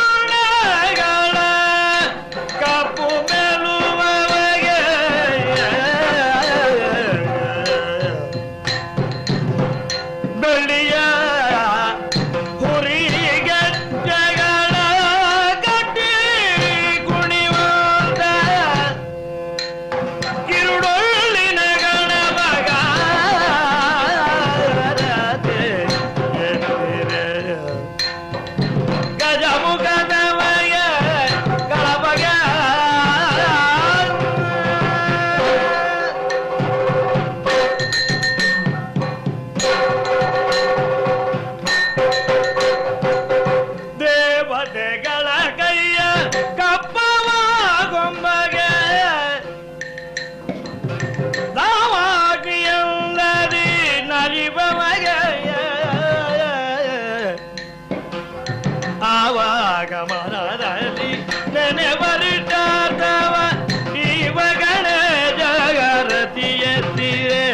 ಎಳ್ಳುಣಗಳ ಕಪ್ಪು ಮೆಲುವವಗೆ ಬೆಳ್ಳಿಯ ಹುರಿಗೆಜ್ಜೆಗಳ ಕಟ್ಟಿ ಕುಣಿವಂತ ಕಿರುಡೊಳ್ಳಿನ ಗಣಮಗ ಗಜಮುಖದವಯ ಗಣಪಗ. ದೇವತೆಗಳ ಕೈಯ ಕಪ್ಪವ ಗೊಂಬಗೆ ದಾವಾಗಿಯಲ್ಲದಿ ನಲಿಬಮಗೆ ಆವಾಗ ಮನದಲ್ಲಿ ನೆನೆವರಿಟಾತವ ಇವಗಣ ಜಗರತಿಯತ್ತಿರೇ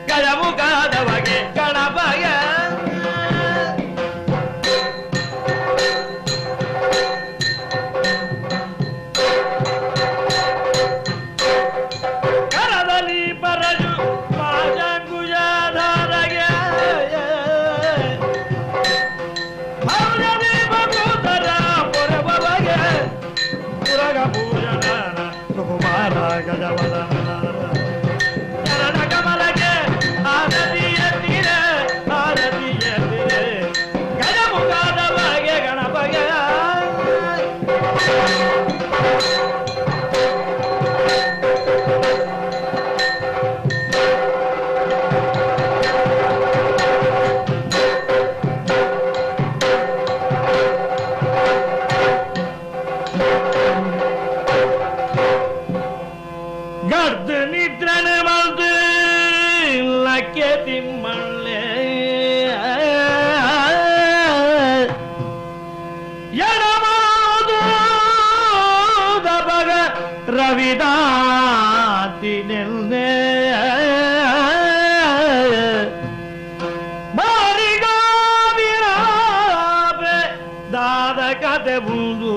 ಗಜಮುಖದವಗೆ ಗಣಪಗೆ. ಕರದಲ್ಲಿ ಪರಜು ಪಾಶಂಕುಜಾಧಾರಗೆ ಭವ್ಯದಿ ಬಭೂತರ ಪೊರಬಗೆ ಪುರಗ ಪೂಜನ ಸುಕುಮಾರ ಗಜವದನ ಚರಣ ಕಮಲಕ್ಕೆ ಆರತಿಯ ತೀರೆ ಆರತಿಯ ತೀರೆ ಗಜಮುಖಾದವಗೆ ಗಣಪಗೆ. ಗರ್ದ ನಿದ್ರಣ ಬಂದು ಲಕ್ಕೆ ತಿಮ್ಮಳ್ಳೆ ಎಡಮಾದು ದಬಗ ರವಿದಾತಿ ನೆಲ್ನೆ ಮಾರಿಗಾವಿರಾಪೆ ದಾದ ಕತೆ ಬುಂದು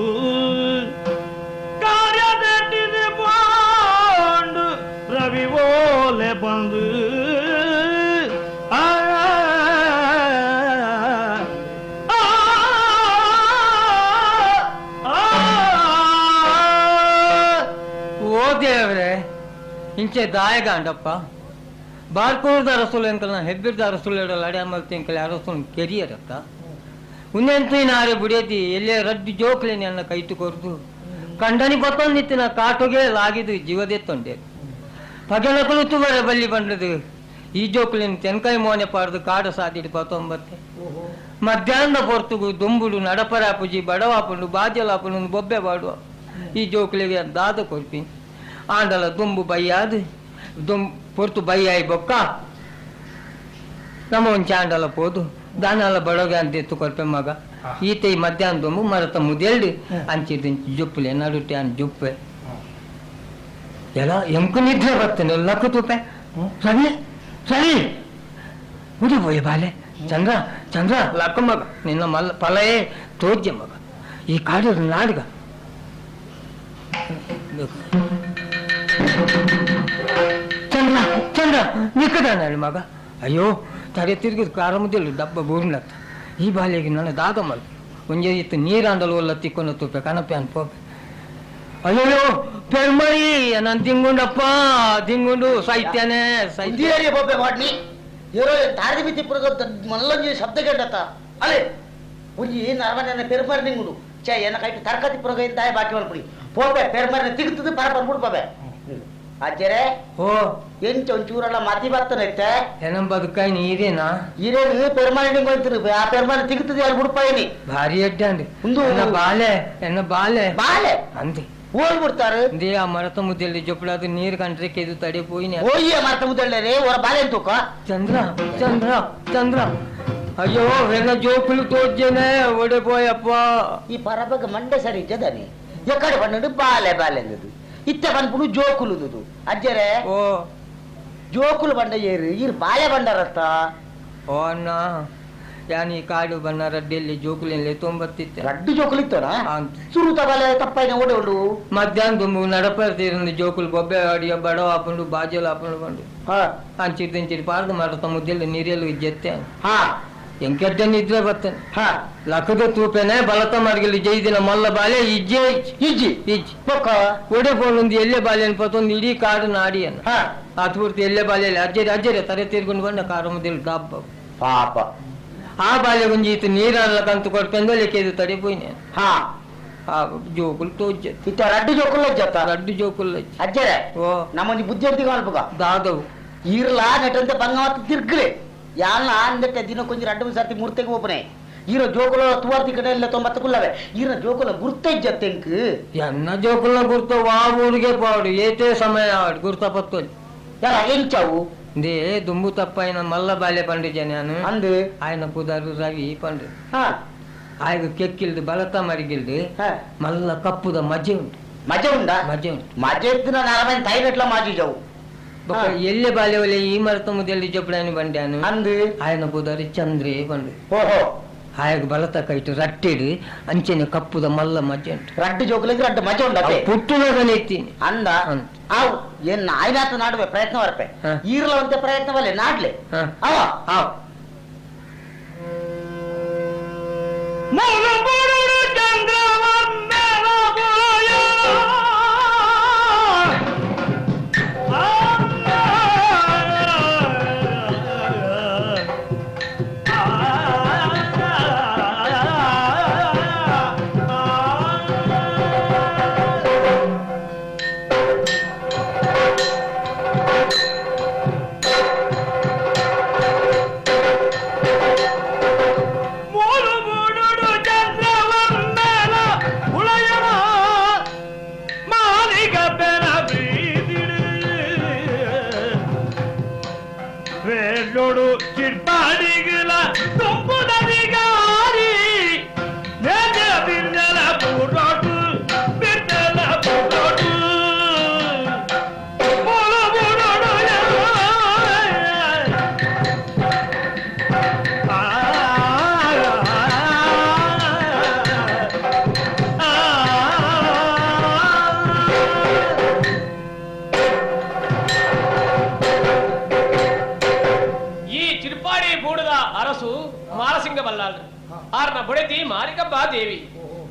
ಕಾರ್ಯದಟ್ಟಿದ ಪಾಂಡು ರವಿ ಓಲೆ ಬಂದು ಆ ಆ, ಆ, ಓ ದೇವ್ರೆ, ಇಂಚೆ ದಾಯಗಾಂಡಪ್ಪ ಬಾರ್ಕೋರ್ದ ಅರಸುಲು ಎಂಕಲ್ನ ಹೆಬ್ಬಿರ್ದ ಅರಸುಲು ಅಡೆ ಮಲ್ತಿ ಎಂಕಲ್ ಅರಸುನ್ ಕೆರಿಯರತ್ತ ಉನ್ನೆಂತು ಬುಡಿಯತಿ ಎಲ್ಲೇ ರಡ್ಡು ಜೋಕ್ಲೇನೆ ಅನ್ನ ಕೈತು ಕೊರ್ದು ಕಂಡನಿ ಬತ್ತೊಂದಿತ್ತಿನ ಕಾಟುಗೆ ಲಾಗಿದು ಜೀವದೆತ್ತೊಂಡೆ ಪಗೆಲಕಲು ತುಬರೆ ಬಲ್ಲಿ ಬಂಡದು ಈ ಜೋಕ್ಲೇನು ತೆನ್ಕಾಯಿ ಮೋನೆ ಪಾಡ್ದು ಕಾಡು ಸಾದಿಡು ಪತ್ತೊಂಬತ್ತೆ ಮಧ್ಯಾಹ್ನದ ಪೊರ್ತುಗು ದುಂಬುಡು ನಡಪರಾಪುಜಿ ಬಡವಾಪುಂಡು ಬಾಜಲಾಪುಂಡು ಬೊಬ್ಬೆ ಬಾಡುವ ಈ ಜೋಕ್ಲಿಗೆ ದಾದ ಕೊರ್ಪಿ ಆಂಡಲ ದುಂಬು ಬೈಯಾದು ದುಂಬು ಪೊರ್ತು ಬೈಯಾಯಿ ಬೊಕ್ಕ ನಮ್ಮ ಒಂದು ಚಾಂಡಲ ಪೋದು ದಾನಲ ಬಡೋಗೆ ಅಂತ ಎತ್ತು ಕೊರ್ಪೆ ಮಗ ಈತ ಈ ಮಧ್ಯಾಹ್ನ ದುಂಬು ಮರತ ಮುದೆಲ್ಡು ಅಂಚಿದ್ದು ಜುಪ್ಪಲೆ ನಡುಟೆ ಅನ್ ಜುಪ್ಪೆ ಎಲ್ಲ ಎಂಕು ನಿದ್ರೆ ಬರ್ತೇನೆ ಲಕ್ಕು ತೂಪೆ ಸರಿ ಸರಿ ಉಡಿ ಪೋಯೆ ಬಾಲೆ ಚಂದ್ರ ಚಂದ್ರ ಲಕ್ಕ ಮಗ ನಿನ್ನ ಮಲ್ಲ ಫಲಯೇ ತೋಜ್ಯ ಮಗ ಈ ಕಾಡು ನಾಡ್ಗ ಚಂದ್ರ ಚಂದ್ರ ನಿಕ್ಕದಾನ ಮಗ ಅಯ್ಯೋ ತಡೆ ತಿರುಗಿದ ಕಾರ ಮುದ್ದಿಲ್ಲ ಡಬ್ಬ ಬೂರ್ನತ್ತ ಈ ಬಾಲೆಗೆ ನನ್ನ ದಾದ ಮಲ್ ಒಂಜೆ ಇತ್ತು ನೀರಾಂಡಲು ಒಲ್ಲ ತಿಕ್ಕೊಂಡು ತೂಪೆ ಕನಪೆ ಅನ್ಪೋಪೆ ಅಯ್ಯೋ ಪೆರ್ಮರಿ ನನ್ನ ದಿಂಗುಂಡಪ್ಪ ದಿಂಗುಂಡು ಸಾಹಿತ್ಯನೇ ಸಾಹಿತ್ಯ ಉಂದಿಯರಿ ಬೊಬ್ಬೆ ಮಾಡ್ಲಿ ಏರೋ ತಾರದಿ ಬಿತ್ತಿ ಪುರಗ ಮಲ್ಲೊಂಜಿ ಶಬ್ದ ಕೇಟತ್ತ ಅಲೆ ಒಂಜಿ ನರಮನೆ ಪೆರ್ಮರಿ ನಿಂಗುಡು ಛೇ ಏನ ಕೈಟ್ ತರಕತಿ ಪುರಗ ಇಂದಾಯ ಬಾಕಿ ಮಲ್ಪುಡಿ ಪೋಪೆ ಪೆರ್ಮರಿನ ತಿಗುತ್ತದೆ ಪರಪರ್ ಬಿಡ್ಪವೆ ಅಜ್ಜರೇ ಓ ಎಂಚ ಒಂಚೂರಲ್ಲ ಮತಿ ಬರ್ತನೈತೆ ಏನಂ ಬದುಕಾಯಿ ನೀರೇನಾ ಇರೇನು ಪೆರ್ಮರಿ ನಿಂಗೆ ಆ ಪೆರ್ಮರಿ ತಿಗುತ್ತದೆ ಅಲ್ಲಿ ಬಿಡ್ಪಾಯಿನಿ ಭಾರಿ ಅಡ್ಡ ಅಂದೆ ಒಂದು- ಎನ್ನ ಬಾಲೆ ಎನ್ನ ಬಾಲೆ ಬಾಲೆ ಅಂದೆ ಓಲ್ ಬಿಡ್ತಾರೆ ಅಂದೆ ಆ ಮರತ ಮುದ್ದೆಲ್ಲಿ ಜೊಪ್ಪಳಾದ ನೀರು ಕಂಡ್ರೆ ಕೆದು ತಡೆ ಪೋಯಿನಿ ಓಯ್ಯ ಮರತ ಮುದ್ದಳ್ಳೇ ಓರ ಬಾಲೆ ತೂಕ ಚಂದ್ರ ಚಂದ್ರ ಚಂದ್ರ ಅಯ್ಯೋ ಎಲ್ಲ ಜೋಕುಲು ತೋಜ್ಜೇನೆ ಒಡೆ ಪೋಯಪ್ಪ ಈ ಪರಬಗ ಮಂಡೆ ಸರಿ ಇಜ್ಜದಾನಿ ಎಕ್ಕಡೆ ಬಣ್ಣಡು ಬಾಲೆ ಬಾಲೆ ಅಂದದು ಇತ್ತೆ ಬಂದ್ಬಿಡು ಜೋಕುಲುದುದು ಅಜ್ಜರೇ ಓ ಜೋಕುಲು ಬಂಡ ಏರು ಈರ್ ಬಾಳೆ ಬಂಡರತ್ತ ಓ ಅಣ್ಣ ಯಾನಿ ಕಾಡು ಬನ್ನಾರ ಡೆಲ್ಲಿ ಜೋಕುಲೆಲ್ಲ ತೊಂಬತ್ತಿತ್ತೆ ರಡ್ಡು ಜೋಕುಲು ಇತ್ತೋನ ಸುರುತ ಬಾಲೆ ತಪ್ಪಾಯಿನ ಓಡೆ ಉಂಡು ಮಧ್ಯಾಹ್ನ ದುಂಬು ನಡಪರ್ತಿರಂದು ಜೋಕುಲು ಬೊಬ್ಬೆ ಅಡಿಯ ಬಡವ ಹಾಕೊಂಡು ಬಾಜಲ್ ಹಾಕೊಂಡು ಬಂಡು ಅಂಚಿರ್ ತಿಂಚಿರ್ ಪಾರ್ದು ಮಾಡ ಮುದ್ದೆಲ್ಲ ನೀರೆಲ್ಲ ಜೆತ್ತೆ ಎಂಕೆಡ್ಡ ನಿದ್ರೆ ಬರ್ತೇನೆ ಲಕ್ಕದ ತೂಪೆನೆ ಬಲತ ಮಾರ್ಗಲಿ ಜೈದಿನ ಮಲ್ಲ ಬಾಲೆ ಇಜ್ಜೆ ಇಜ್ಜಿ ಇಜ್ಜಿ ಪೊಕ್ಕ ಒಡೆ ಪೋಲೊಂದು ಎಲ್ಲೆ ಬಾಲೆ ಅನ್ಪತ್ತೊಂದು ಇಡೀ ಕಾಡು ನಾಡಿಯನ್ನ ಆತ ಪೂರ್ತಿ ಎಲ್ಲೆ ಬಾಲೆಯಲ್ಲಿ ಅಜ್ಜರಿ ಅಜ್ಜರಿ ತರೆ ತೀರ್ಕೊಂಡು ಬಂದ ಕಾರು ಮುದ್ದೆಲ್ಲ ಡಬ್ಬ ಪಾಪ ಆ ಬಾಲೆ ಒಂಜಿ ಈತ ನೀರಲ್ಲ ಕಂತು ಕೊಡ್ಪೆಂದು ಲೆಕ್ಕೆದು ತಡೆ ಪೋಯಿನೆ ಆ ಜೋಕುಲು ತೋಜ್ಜೆ ಇತ್ತ ರಡ್ಡು ಜೋಕುಲು ಅಜ್ಜತ್ತ ರಡ್ಡು ಜೋಕುಲು ಅಜ್ಜರೆ ಓ ನಮ್ಮೊಂಜಿ ಬುದ್ಧಿ ಅಂತಿಗೆ ಮಲ್ಪುಗ ದಾದವು ಈರ್ಲಾ ನೆಟ್ಟಂತೆ ಬಂಗಾವತ್ತು ತಿರ್ಗ್ಲೆ ಯಾಲ್ನ ಅಂದಟ್ಟೆ ದಿನಕ್ಕೊಂಜಿ ರಡ್ಡು ಸರ್ತಿ ಮೂರ್ತೆಗೆ ಒಬ್ಬನೇ ಈರ ಜೋಕುಲ ತುವಾರ್ತಿ ಕಡೆ ಇಲ್ಲ ತೊಂಬತ್ತು ಕುಲ್ಲವೆ ಈರ ಜೋಕುಲ ಗುರ್ತ ಇಜ್ಜತ್ತೆ ಎಂಕ್ ಎನ್ನ ಜೋಕುಲ ಗುರ್ತ ವಾ ಊರಿಗೆ ಪಾಡು ಏತೇ ಸಮಯ ಆಡು ಗುರ್ತ ಪತ್ತೊಲಿ ಯಾರ ಎಂಚವು they ದುಂಬು ತಪ್ಪಾಯಿನ ಮಲ್ಲ ಬಾಲ್ಯ ಪಂಡಿಜ ನಾನು ಅಂದು ఆయన ಕುದಾರು ರವಿ ಪಂಡು ಆಯ್ಗ ಕೆಕ್ಕಿಲ್ದು ಬಲತ ಮರಿಗಿಲ್ದು ಮಲ್ಲ ಕಪ್ಪುದ ಮಜೆ ಉಂಟು ಮಜೆ ಉಂಡಾ ಮಜೆ ಉಂಟು ಮಜೆ ಇತ್ತಿನ ನರಮೈನ ತೈರೆಟ್ಲ ಮಾಜಿ ಜವು ಬೊಕ್ಕ ಎಲ್ಲೆ ಬಾಲ್ಯ ಒಲೆ ಈ ಮರತ ಮುದೆಲ್ಲಿ ಜೊಬ್ಳಾನಿ ಬಂಡ್ಯಾನು ಅಂದು ఆయన ಕುದಾರಿ ಚಂದ್ರೇ ಪಂಡು ಓಹೋ ಆಯಗ ಬಲತ ಕೈಟು ರಟ್ಟಿಡು ಅಂಚೆನೆ ಕಪ್ಪುದ ಮಲ್ಲ ಮಜೆ ಉಂಟು ರಡ್ಡು ಜೋಕುಲಿಗೆ ರಡ್ಡು ಮಜೆ ಉಂಟು ಪುಟ್ಟುನಗನೆ ಎತ್ತೀನಿ ಅಂದ ಆವು ಏನ್ ಆಯ್ನಾತ ನಾಡುವೆ ಪ್ರಯತ್ನ ಬರ್ಪೆ ಈರ್ಲವಂತೆ ಪ್ರಯತ್ನವಲ್ಲೇ ನಾಡ್ಲೆ ಅವ ಆವ್ ದೇವಿ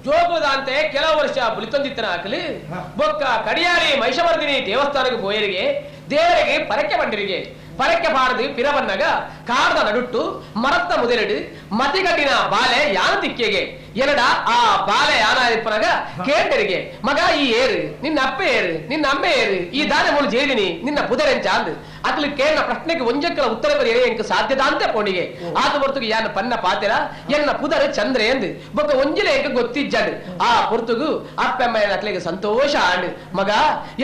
ಜೋಗುದಾಂತೆ ಕೆಲವು ವರ್ಷ ಬುಲಿತೊಂದಿತ್ತನ ಹಾಕಲಿ ಬೊಕ್ಕ ಕಡಿಯಾರಿ ಮಹಿಷಮರ್ದಿನಿ ದೇವಸ್ಥಾನಕ್ಕೆ ಪೋಯರಿಗೆ ದೇವರಿಗೆ ಪರಕೆ ಬಂಡಿರಿಗೆ ಪರಕೆ ಪಾರದು ಪಿರಬನ್ನಗ ಕಾರದ ನಡುಟ್ಟು ಮರತ್ತ ಮುದೆರಡು ಮತಿಗಟ್ಟಿನ ಬಾಲೆ ಯಾನ ತಿಕ್ಕೆಗೆ ಎರಡ ಆ ಬಾಲೆ ಯಾನ ಇಪ್ಪನಾಗ ಕೇಂಡರಿಗೆ ಮಗ ಈ ಏರು ನಿನ್ನ ಅಪ್ಪೆ ಏರು ನಿನ್ನ ಅಮ್ಮೆ ಏರು ಈ ದಾನೆ ಮೂಲು ಜೇದಿನಿ ನಿನ್ನ ಪುದರೆಂಚ ಅಂದು ಅಕ್ಲು ಕೇಳಿನ ಪ್ರಶ್ನೆಗೆ ಒಂಜಕ್ಕಲ ಉತ್ತರ ಬರೆಯರೆ ಎಂಕ್ ಸಾಧ್ಯದ ಅಂತ ಪೋಣಿಗೆ ಆತ ಹೊರತುಗು ಯಾನ ಪನ್ನ ಪಾತೆರ ಎನ್ನ ಪುದರ ಚಂದ್ರೆ ಎಂದು ಬೊಕ್ಕ ಒಂಜಿಲೆ ಎಂಕ್ ಗೊತ್ತಿಜ್ಜಾಡು ಆ ಪೊರ್ತುಗು ಅಪ್ಪೆಮ್ಮ ಅಕ್ಲಿಗೆ ಸಂತೋಷ ಆಂಡ್ ಮಗ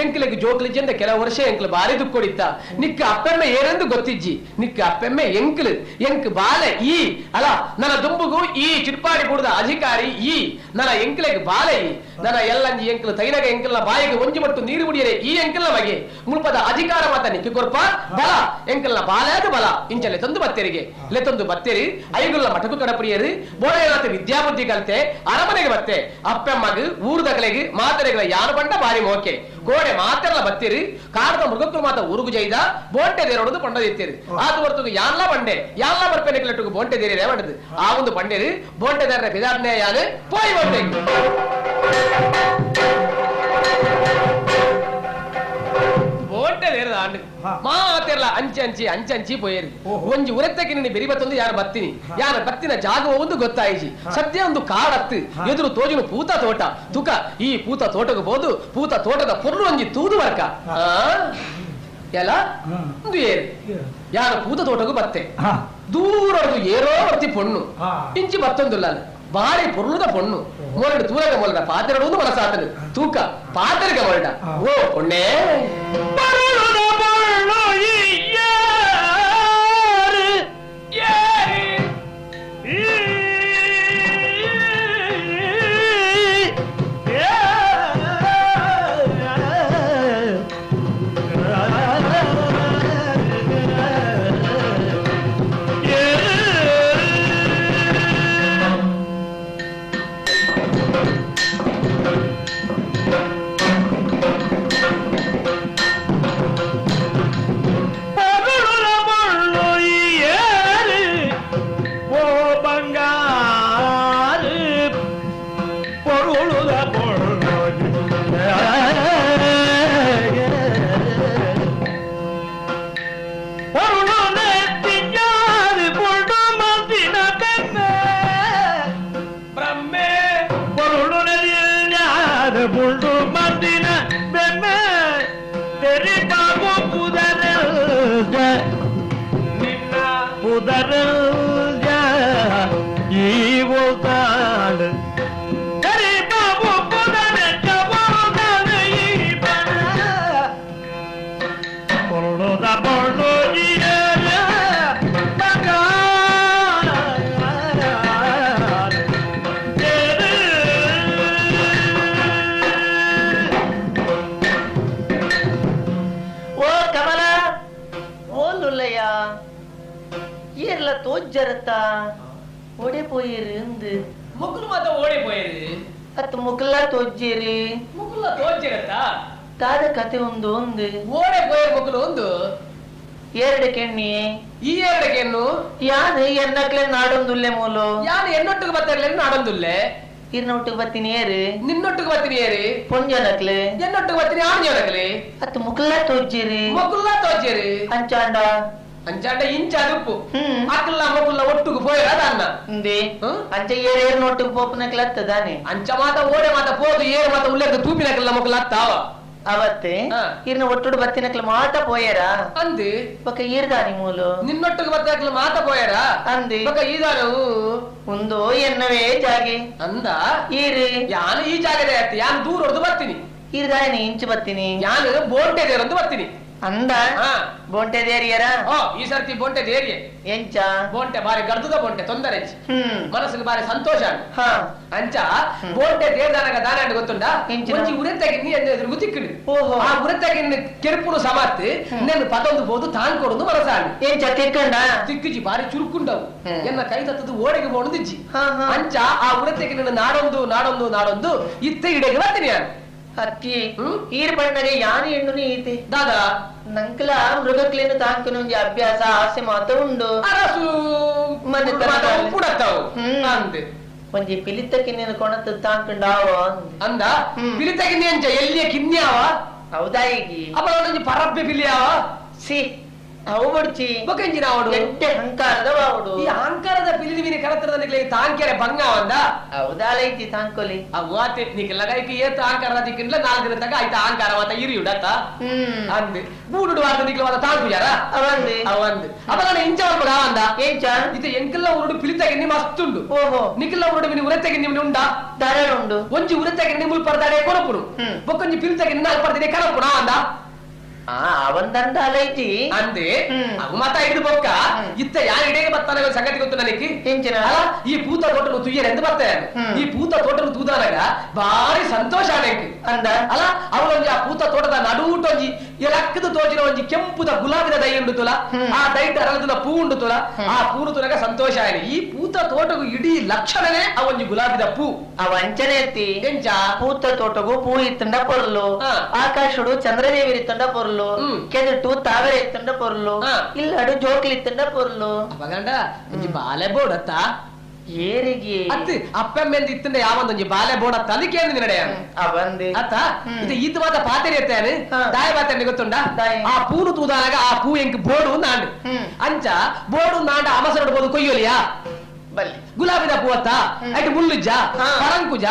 ಎಂಕ್ಲಿಗೆ ಜೋಕ್ಲಿಜ್ಜಂದ ಕೆಲವು ವರ್ಷ ಎಂಕ್ಲು ಬಾರಿ ದುಕ್ಕೊಡಿತ್ತ ನಿಕ್ಕ ಅಪ್ಪೆಮ್ಮ ಏರೆಂದು ಗೊತ್ತಿಜ್ಜಿ ನಿಕ್ಕ ಅಪ್ಪೆಮ್ಮ ಎಂಕ್ಲು ಎಂಕ್ ಬಾಲೆ ಈ ಅಲ್ಲ ನನ್ನ ದುಂಬುಗು ಈ ಚಿಟ್ಪಾಡಿ ಕೂಡದ ಅಧಿಕಾರಿ ಈ ನನ್ನ ಎಂಕ್ಲೆಗ್ ಬಾಲೆ ಈ ನನ್ನ ಎಲ್ಲಂಜಿ ಎಂಕ್ಲು ತೈನಗ ಎಂಕಲ್ನ ಬಾಯಿಗೆ ಒಂಜಿ ಮಟ್ಟು ನೀರು ಮುಡಿಯರೆ ಈ ಎಂಕಲ್ನ ಮಗೆ ಮುಳ್ಪದ ಅಧಿಕಾರ ಮಾತ ನಿಕ್ಕಿ ಕೊರ್ಪ ಬಲ ಎಂಕಲ್ನ ಬಾಲಾಗ ಬಲ ಇಂಚಲೆ ತಂದು ಬತ್ತೆರಿಗೆ ಲೆತೊಂದು ಬತ್ತೆರಿ ಐಗುಲ್ಲ ಮಠಕು ಕಡಪ್ರಿಯರು ಬೋಳೆನಾಥ ವಿದ್ಯಾಬುದ್ಧಿ ಕಲ್ತೆ ಅರಮನೆಗೆ ಬತ್ತೆ ಅಪ್ಪೆಮ್ಮಗ್ ಊರುದಕಲೆಗೆ ಮಾತರೆಗಳ ಯಾರು ಬಂಡ ಬಾರಿ ಮೋಕೆ ಕೋಡೆ ಮಾತೆಲ್ಲ ಬತ್ತೀರಿ ಕಾರದ ಮೃಗಕ್ಕೂ ಮಾತ ಊರುಗು ಜೈದ ಬೋಂಟೆ ದೇರೋಡು ಪಂಡದಿತ್ತೀರಿ ಆತ ಹೊರತುಗು ಯಾನ್ಲ ಬಂಡೆ ಯಾನ್ಲ ಬರ್ಪೆನೆಕ್ಲೆಟ್ಟುಗು ಬೋಂಟೆ ದೇರಿರೇ ಬಂಡದು ಆ ಒಂದು ಬಂಡೇರಿ ಬೋಂಟೆ ದೇರ ಬಿದಾಡ್ನೆ ಯಾನು ಪೋಯ್ ಬಂಡೆ ಬೋಂಟೆ ದೇರದ ಆಂಡು ಮಾತೆಲ್ಲ ಅಂಚೆ ಅಂಚೆ ಅಂಚೆ ಅಂಚಿ ಪೋಯೇರಿ ಒಂಜಿ ಉರತ್ತಕ್ಕೆ ನಿನ್ನ ಬೆರಿ ಬತ್ತೊಂದು ಯಾರು ಬತ್ತೀನಿ ಯಾರ ಬತ್ತಿನ ಜಾಗ ಒಂದು ಗೊತ್ತಾಯಿಜಿ ಸದ್ಯ ಒಂದು ಕಾಡತ್ತು ಎದುರು ತೋಜುನು ಪೂತ ತೋಟ ತುಕ ಈ ಪೂತ ತೋಟಕ್ಕೆ ಹೋದು ಪೂತ ತೋಟದ ಪೊರ್ಲು ಒಂಜಿ ತೂದು ವರ್ಕ ಎಲ್ಲ ಒಂದು ಏರು ಯಾರು ಪೂತ ತೋಟಕ್ಕೂ ಬತ್ತೆ ದೂರದು ಏರೋ ಬರ್ತಿ ಪೊಣ್ಣು ಇಂಚಿ ಬತ್ತೊಂದುಲ್ಲ ಬಾರಿ ಪೊರ್ಲುದ ಪೊಣ್ಣು ಮೊರಡು ತೂರಗ ಮೊರಡ ಪಾತೆರಡು ಮನಸಾತನು ತೂಕ ಪಾತೆರಗ ಮೊರಡ ಓ ಪೊಣ್ಣೆ ಪುದರ ಈ ಓತಾಳು ಕರಿಬಾಬು ಪುದರ பொருளுத பொருளு ಓ ಕಮಲ ಓಲುಲ್ಲಯ್ಯ ಏರ್ಲ ತೋಜ್ಜರತ್ತ ಓಡೆ ಪೋಯಿರು ಇಂದು ಮುಕುಲು ಮಾತ ಓಡೆ ಪೋಯಿರು ಅತ್ ಮುಕುಲ ತೋಜ್ಜೇರಿ ಮುಕುಲ ತೋಜ್ಜಿರತ್ತ ದಾದ ಕತೆ ಒಂದು ಒಂದು ಓಡೆ ಪೋಯಿರು ಮುಕುಲು ಒಂದು ಎರಡು ಕೆಣ್ಣಿ ಈ ಎರಡು ಕೆಣ್ಣು ಯಾನು ಎನ್ನಕ್ಲೆ ನಾಡೊಂದುಲ್ಲೆ ಮೂಲು ಯಾನು ಎನ್ನೊಟ್ಟಿಗೆ ಬತ್ತರ್ಲೆ ನಾಡೊಂದುಲ್ಲೆ ಇರ್ನೊಟ್ಟಿಗೆ ಬತ್ತೀನಿ ಏರು ನಿನ್ನೊಟ್ಟಿಗೆ ಬತ್ತೀನಿ ಏರಿ ಪೊಂಜನಕ್ಲೆ ಎನ್ನೊಟ್ಟಿಗೆ ಬತ್ತೀನಿ ಆಣ್ಜನಕ್ಲೆ ಅತ್ ಮುಕುಲ ತೋಜ್ಜಿರಿ ಮುಕುಲ ತೋಜ್ಜಿರಿ ಅಂಚಾಂಡ ಅಂಚಾಂಡ ಇಂಚ ಅದುಪ್ಪು ಅಕ್ಕಲ್ಲ ಮೊಕ್ಕುಲ್ಲ ಒಟ್ಟುಗು ಪೋಯರ ಅನ್ನ ಇಂದೆ ಅಂಚ ಏರ್ ಏರ್ ನೊಟ್ಟಿಗೆ ಪೋಪನಕ್ಲೆ ಅತ್ತದಾನೆ ಅಂಚ ಮಾತ ಓಡೆ ಮಾತ ಪೋದು ಏರ್ ಮಾತ ಉಲ್ಲೆರ್ದು ತೂಪಿನಕ್ಲೆಲ್ಲ ಮೊಕ್ಕುಲ್ಲ ಅತ್ತಾವ ಅವತ್ತೆ ಇರ್ನ ಒಟ್ಟುಡು ಬತ್ತಿನಕ್ಲೆ ಮಾತ ಪೋಯರ ಅಂದು ಬೊಕ ಈರ್ದಾನಿ ಮೂಲು ನಿನ್ನೊಟ್ಟಿಗೆ ಬತ್ತಿನಕ್ಲೆ ಮಾತ ಪೋಯರ ಅಂದು ಬೊಕ ಈದಾನು ಒಂದು ಎನ್ನವೇ ಜಾಗೆ ಅಂದ ಈರು ಯಾನು ಈ ಜಾಗದೇ ಅತ್ತ ಯಾನು ದೂರ ಹೊಡೆದು ಬರ್ತೀನಿ ಈರ್ದಾನಿ ಇಂಚು ಬರ್ತೀನಿ ಯಾನು ಬೋಂಟೆ ದೇರಂದು ಬರ್ತೀನಿ ಅಂದ ಬೋಂಟೆ ದೇರಿಯರ ಈ ಸರ್ತಿ ಬೋಂಟೆ ದೇರಿಯೆ ಎಂಚ ಬೋಂಟೆ ಬಾರಿ ಗರ್ದುದ ಬೋಂಟೆ ತೊಂದರೆ ಮನಸ್ಸಿಗೆ ಬಾರಿ ಸಂತೋಷ ಅಂಚ ಬೋಂಟೆ ದೇರ್ದಾನಗ ದಾನ ಗೊತ್ತುಂಡ ಒಂಜಿ ಉರೆತ್ತಾಗಿ ಎದುರುಗು ತಿಕ್ಕಡು ಆ ಉರೆತ್ತಾಗಿ ಕೆರ್ಪುಡು ಸಮಾತ್ ನೆನ್ ಪದೊಂದು ಬೋದು ತಾನ್ ಕೊಡುದು ಮನಸಾಣಿ ಎಂಚ ತಿಕ್ಕಂಡ ತಿಕ್ಕಿಜಿ ಬಾರಿ ಚುರುಕುಂಡವು ಎನ್ನ ಕೈ ತತ್ತದು ಓಡೆಗೆ ಬೋಣದಿಜ್ಜಿ ಅಂಚ ಆ ಉರೆತ್ತಾಗಿ ನನ್ನ ನಾಡೊಂದು ನಾಡೊಂದು ನಾಡೊಂದು ಇತ್ತೆ ಇಡೆಗೆ ಬರ್ತೀನಿ ನಾನು ಅತ್ತಿ ಈರ್ ಬಣ್ಣಗೆ ಯಾನು ಹೆಣ್ಣುನು ಈತೆ ದಾದಾ ನಂಕಲ ಮೃಗಕ್ಲೇನು ತಾಂಕುನ ಒಂಜಿ ಅಭ್ಯಾಸ ಆಸೆ ಮಾತ ಉಂಡು ಅರಸು ಮನೆ ಪುಡತ್ತವು ಒಂಜಿ ಪಿಲಿತಕ್ಕೆ ನೀನು ಕೊಣತ ತಾಂಕುಂಡಾವ ಅಂದ ಪಿಲಿತಕ್ಕೆ ಅಂಚ ಎಲ್ಲಿಯ ಕಿನ್ಯಾವ ಹೌದಾ ಈಗ ಅಪ್ಪ ಒಂಜಿ ಪರಬ್ಬೆ ಪಿಲಿಯಾವ ಸಿ ಅವು ಬಡ್ಚಿ ಬೊಕಂಜಿ ನಾವಡು ಎಟ್ಟೆ ಅಹಂಕಾರದ ವಾವಡು ಈ ಅಹಂಕಾರದ ಪಿಲಿದಿ ವಿನಿ ಕರತ್ರದ ನಿಕ್ಲೆ ತಾಂಕೆರೆ ಬಂಗ ಅಂದ ಹೌದಾಲ ಐತಿ ತಾಂಕೊಲಿ ಅವ್ವಾತೆ ನಿಕ್ಲ ಐತಿ ಏತ ಅಹಂಕಾರ ದಿಕ್ಕಿನ್ಲ ನಾಲ್ಕು ದಿನ ತಗ ಆಯ್ತ ಅಹಂಕಾರ ಮಾತ ಇರಿಯುಡತ್ತ ಅಂದ್ ಬೂಡುಡು ವಾರ್ದ ನಿಕ್ಲ ವಾದ ತಾಂಕು ಯಾರ ಅವಂದು ಅವಂದು ಅಪ್ಪ ನಾನು ಇಂಚ ಮಲ್ಪಗ ಅಂದ ಎಂಚ ಇದು ಎಂಕಲ್ಲ ಉರುಡು ಪಿಲಿತಗೆ ಮಸ್ತುಂಡು ಓಹೋ ನಿಕ್ಲ ಉರುಡು ವಿನಿ ಉರೆತೆಗೆ ನಿಮ್ನ ಉಂಡಾ ದಾರೆ ಉಂಡು ಒಂಜಿ ಉರೆತೆಗೆ ನಿಮ್ಮಲ್ ಪರ್ದಾಡೆ ಕೊರಪುಡು ಬೊಕ್ಕೊಂಜಿ ಪಿಲಿತಗೆ ನಾಲ್ಕು ಪರ್ದಿದೆ ಕರಪುಣ ಅಂದ ಅವಂದಂಡ ಅಲೈತಿ ಅಂದೆ ಅವು ಮಾತ ಹಿಡಿದು ಬೊಕ್ಕ ಇತ್ತ ಯಾರು ಇಡೀ ಬರ್ತಾನೆ ಸಂಗತಿ ಗೊತ್ತು ನನಗೆ ಅಲ್ಲ ಈ ಪೂತ ತೋಟನು ತುಯ್ಯರೆಂದು ಬರ್ತಾರೆ ಈ ಪೂತ ತೋಟನು ತೂದಾನಾಗ ಭಾರಿ ಸಂತೋಷ ಆನೆಂಕ್ ಅಂದ ಅಲ್ಲ ಅವಳೊಂಜಿ ಆ ಪೂತ ತೋಟದ ನಡುಟೊಂಜಿ ಎಲಕ್ಕದ ತೋಚಿನ ಒಂಜಿ ಕೆಂಪುದ ಗುಲಾಬಿದ ದೈ ಉಂಡು ತುಲ ಆ ದೈಟ ಅರಳದ ಪೂ ಉಂಡು ತುಲ ಆ ಪೂನು ತುಲಗ ಸಂತೋಷ ಆಯ್ತು ಈ ಪೂತ ತೋಟಗೂ ಇಡೀ ಲಕ್ಷಣನೇ ಆ ಒಂಜಿ ಗುಲಾಬಿದ ಪೂ ಆ ವಂಚನೆ ಎತ್ತಿ ಎಂಚ ಪೂತ ತೋಟಗೂ ಪೂ ಇತ್ತಂಡ ಪೊರ್ಲು ಆಕಾಶುಡು ಚಂದ್ರದೇವಿ ಇತ್ತಂಡ ಪೊರ್ಲು ಕೆದಟು ತಾವರೆ ಇತ್ತಂಡ ಪೊರ್ಲು ಇಲ್ಲಡು ಜೋಕ್ಲಿ ಇತ್ತಂಡ ಪೊರ್ಲು ಅಪಗಂಡ ಒಂಜಿ ಬಾಲೆ ಬೋಡತ್ತ ಏರಿಗೆ ಅತ್ತು ಅಪ್ಪಮ್ಮೆಂದು ಇತ್ತಂಡ ಯಾವೊಂದೊಂಜಿ ಬಾಲೆ ಬೋಡತ್ತ ಅದಕ್ಕೆ ಏನು ನಿನ್ನಡೆಯ ಬಂದೆ ಅತ್ತ ಇದು ಈತ ಮಾತ ಪಾತೆರಿ ಎತ್ತಾನೆ ದಾಯ ಪಾತೆರಿ ಗೊತ್ತುಂಡ ಆ ಪೂನು ತೂದಾನಾಗ ಆ ಪೂ ಎಂಕ್ ಬೋಡು ನಾಂಡು ಅಂಚ ಬೋಡು ನಾಂಡ ಅಮಸರಡು ಬೋದು ಕೊಯ್ಯೋಲಿಯಾ ಬಲ್ಲಿ ಗುಲಾಬಿದ ಪೂವತ್ತ ಐಟ್ ಮುಳ್ಳುಜ್ಜ ಪರಂಕುಜ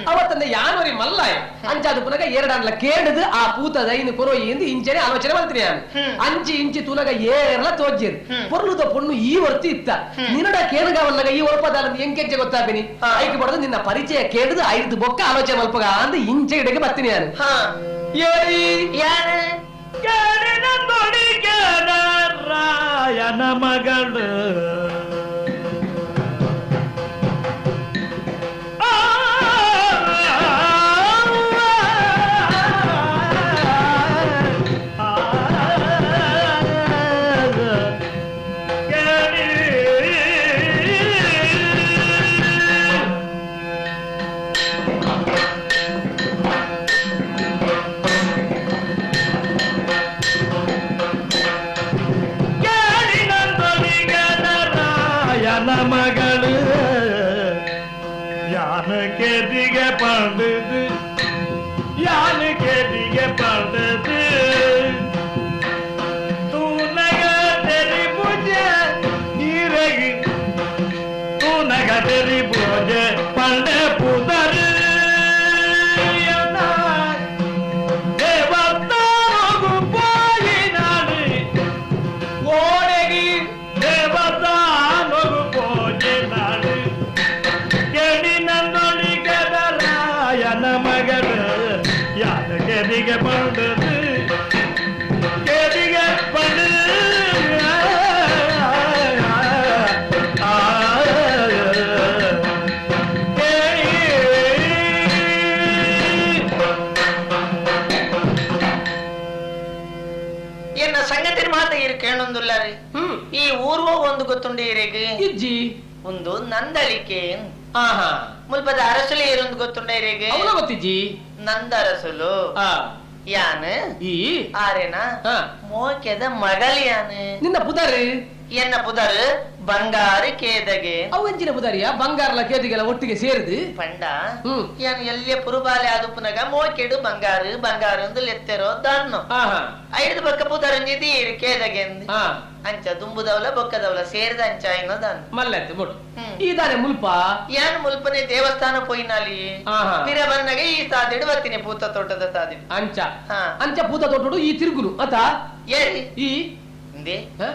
ಅವತ್ತಂದ ಯಾನೋರಿ ಮಲ್ಲಾಯ ಅಂಚಾದು ಪುನಗ ಎರಡನ್ಲ ಕೇಡದು ಆ ಪೂತ ದೈನು ಕೊರೋಯಿ ಎಂದು ಇಂಚನೆ ಆಲೋಚನೆ ಮಾಡ್ತೀನಿ ನಾನು ಅಂಚಿ ಇಂಚಿ ತುನಗ ಏರ್ಲ ತೋಜ್ಜೇರು ಪೊರ್ಲುದ ಪೊಣ್ಣು ಈ ವರ್ತಿ ಇತ್ತ ನಿನ್ನಡ ಕೇಳುಗವನ್ನಗ ಈ ಒಳಪದಾಲ ಎಂಕೆಂಚೆ ಗೊತ್ತಾಪಿನಿ ಐಕೆ ಬಡದು ನಿನ್ನ ಪರಿಚಯ ಕೇಡದು ಐದು ಬೊಕ್ಕ ಆಲೋಚನೆ ಮಲ್ಪಗ ಅಂದ್ ಇಂಚೆ ಇಡಕ್ಕೆ ಬರ್ತೀನಿ ನಾನು ಏರಿ ಯಾರು ರಾಯನ ಮಗಳು ಮಗಳು ಯಾನ ಕೇದಿಗೆ ಪಂಡದು ಯಾನ ಕೇದಿಗೆ ಪಂಡದು ತೂ ನಗ ತೆರಿ ಪೂಜೆ ನೀರಗಿ ತೂ ನಗ ತೆರಿ ಪೂಜೆ ಪಂಡೆ ಪುದರ್ ದೇವತಾಗು ಪೋಯಿನಾಡು ಓಡೆಗಿ ದೇವತಾಗು ಈ ಊರ್ವ ಒಂದು ಗೊತ್ತುಂಡು ಇರೆಗ್ ಇಜ್ಜಿ ಒಂದು ನಂದಳಿಕೆ. ಆಹಾ ಮುಲ್ಪದ ಅರಸುಲು ಏರೊಂದು ಗೊತ್ತುಂಡ ಇರೆಗ್? ಅವನ ಗೊತ್ತಿಜ್ಜಿ. ನಂದ ಅರಸುಲು ಯಾನ್ ಈ ಆರೇನ ಮೋಕೆದ ಮಗಲ್ ಯಾನ್. ನಿನ್ನ ಪುದರ್? ಎನ್ನ ಪುದರ್ ಬಂಗಾರ ಕೇದಗೆ. ಅವು ಎಂಚಿನ ಪುದರಿಯ? ಬಂಗಾರಲ ಕೇದಿಗೆಲ್ಲ ಒಟ್ಟಿಗೆ ಸೇರಿದು ಪಂಡ ಯಾನ್ ಎಲ್ಲಿಯ ಪುರುಬಾಲೆ ಆದುಪ್ಪುನಗ ಮೋಕೆಡು ಬಂಗಾರು ಬಂಗಾರು ಅಂದು ಲೆತ್ತೆರೋ ದಾನ್ನು ಐದು ಬಕ್ಕ ಪುದರಂಜಿದಿ ಕೇದಗೆ ಅಂಚ ದುಂಬುದವಲ ಬೊಕ್ಕದವಲ ಸೇರಿದ ಅಂಚ ಏನೋ ದಾನು ಮಲ್ಲತ್ತು ಬಿಡು. ಈ ದಾನೆ ಮುಲ್ಪ ಯಾನ್ ಮುಲ್ಪನೆ ದೇವಸ್ಥಾನ ಪೋಯಿನಾಲಿ ಪಿರ ಬನ್ನಗ ಈ ಸಾದಿಡು ಬತ್ತೀನಿ ಪೂತ ತೋಟದ ಸಾದಿಡು. ಅಂಚ ಅಂಚ ಪೂತ ತೋಟಡು ಈ ತಿರುಗುನು ಅತ ಏರಿ ಈ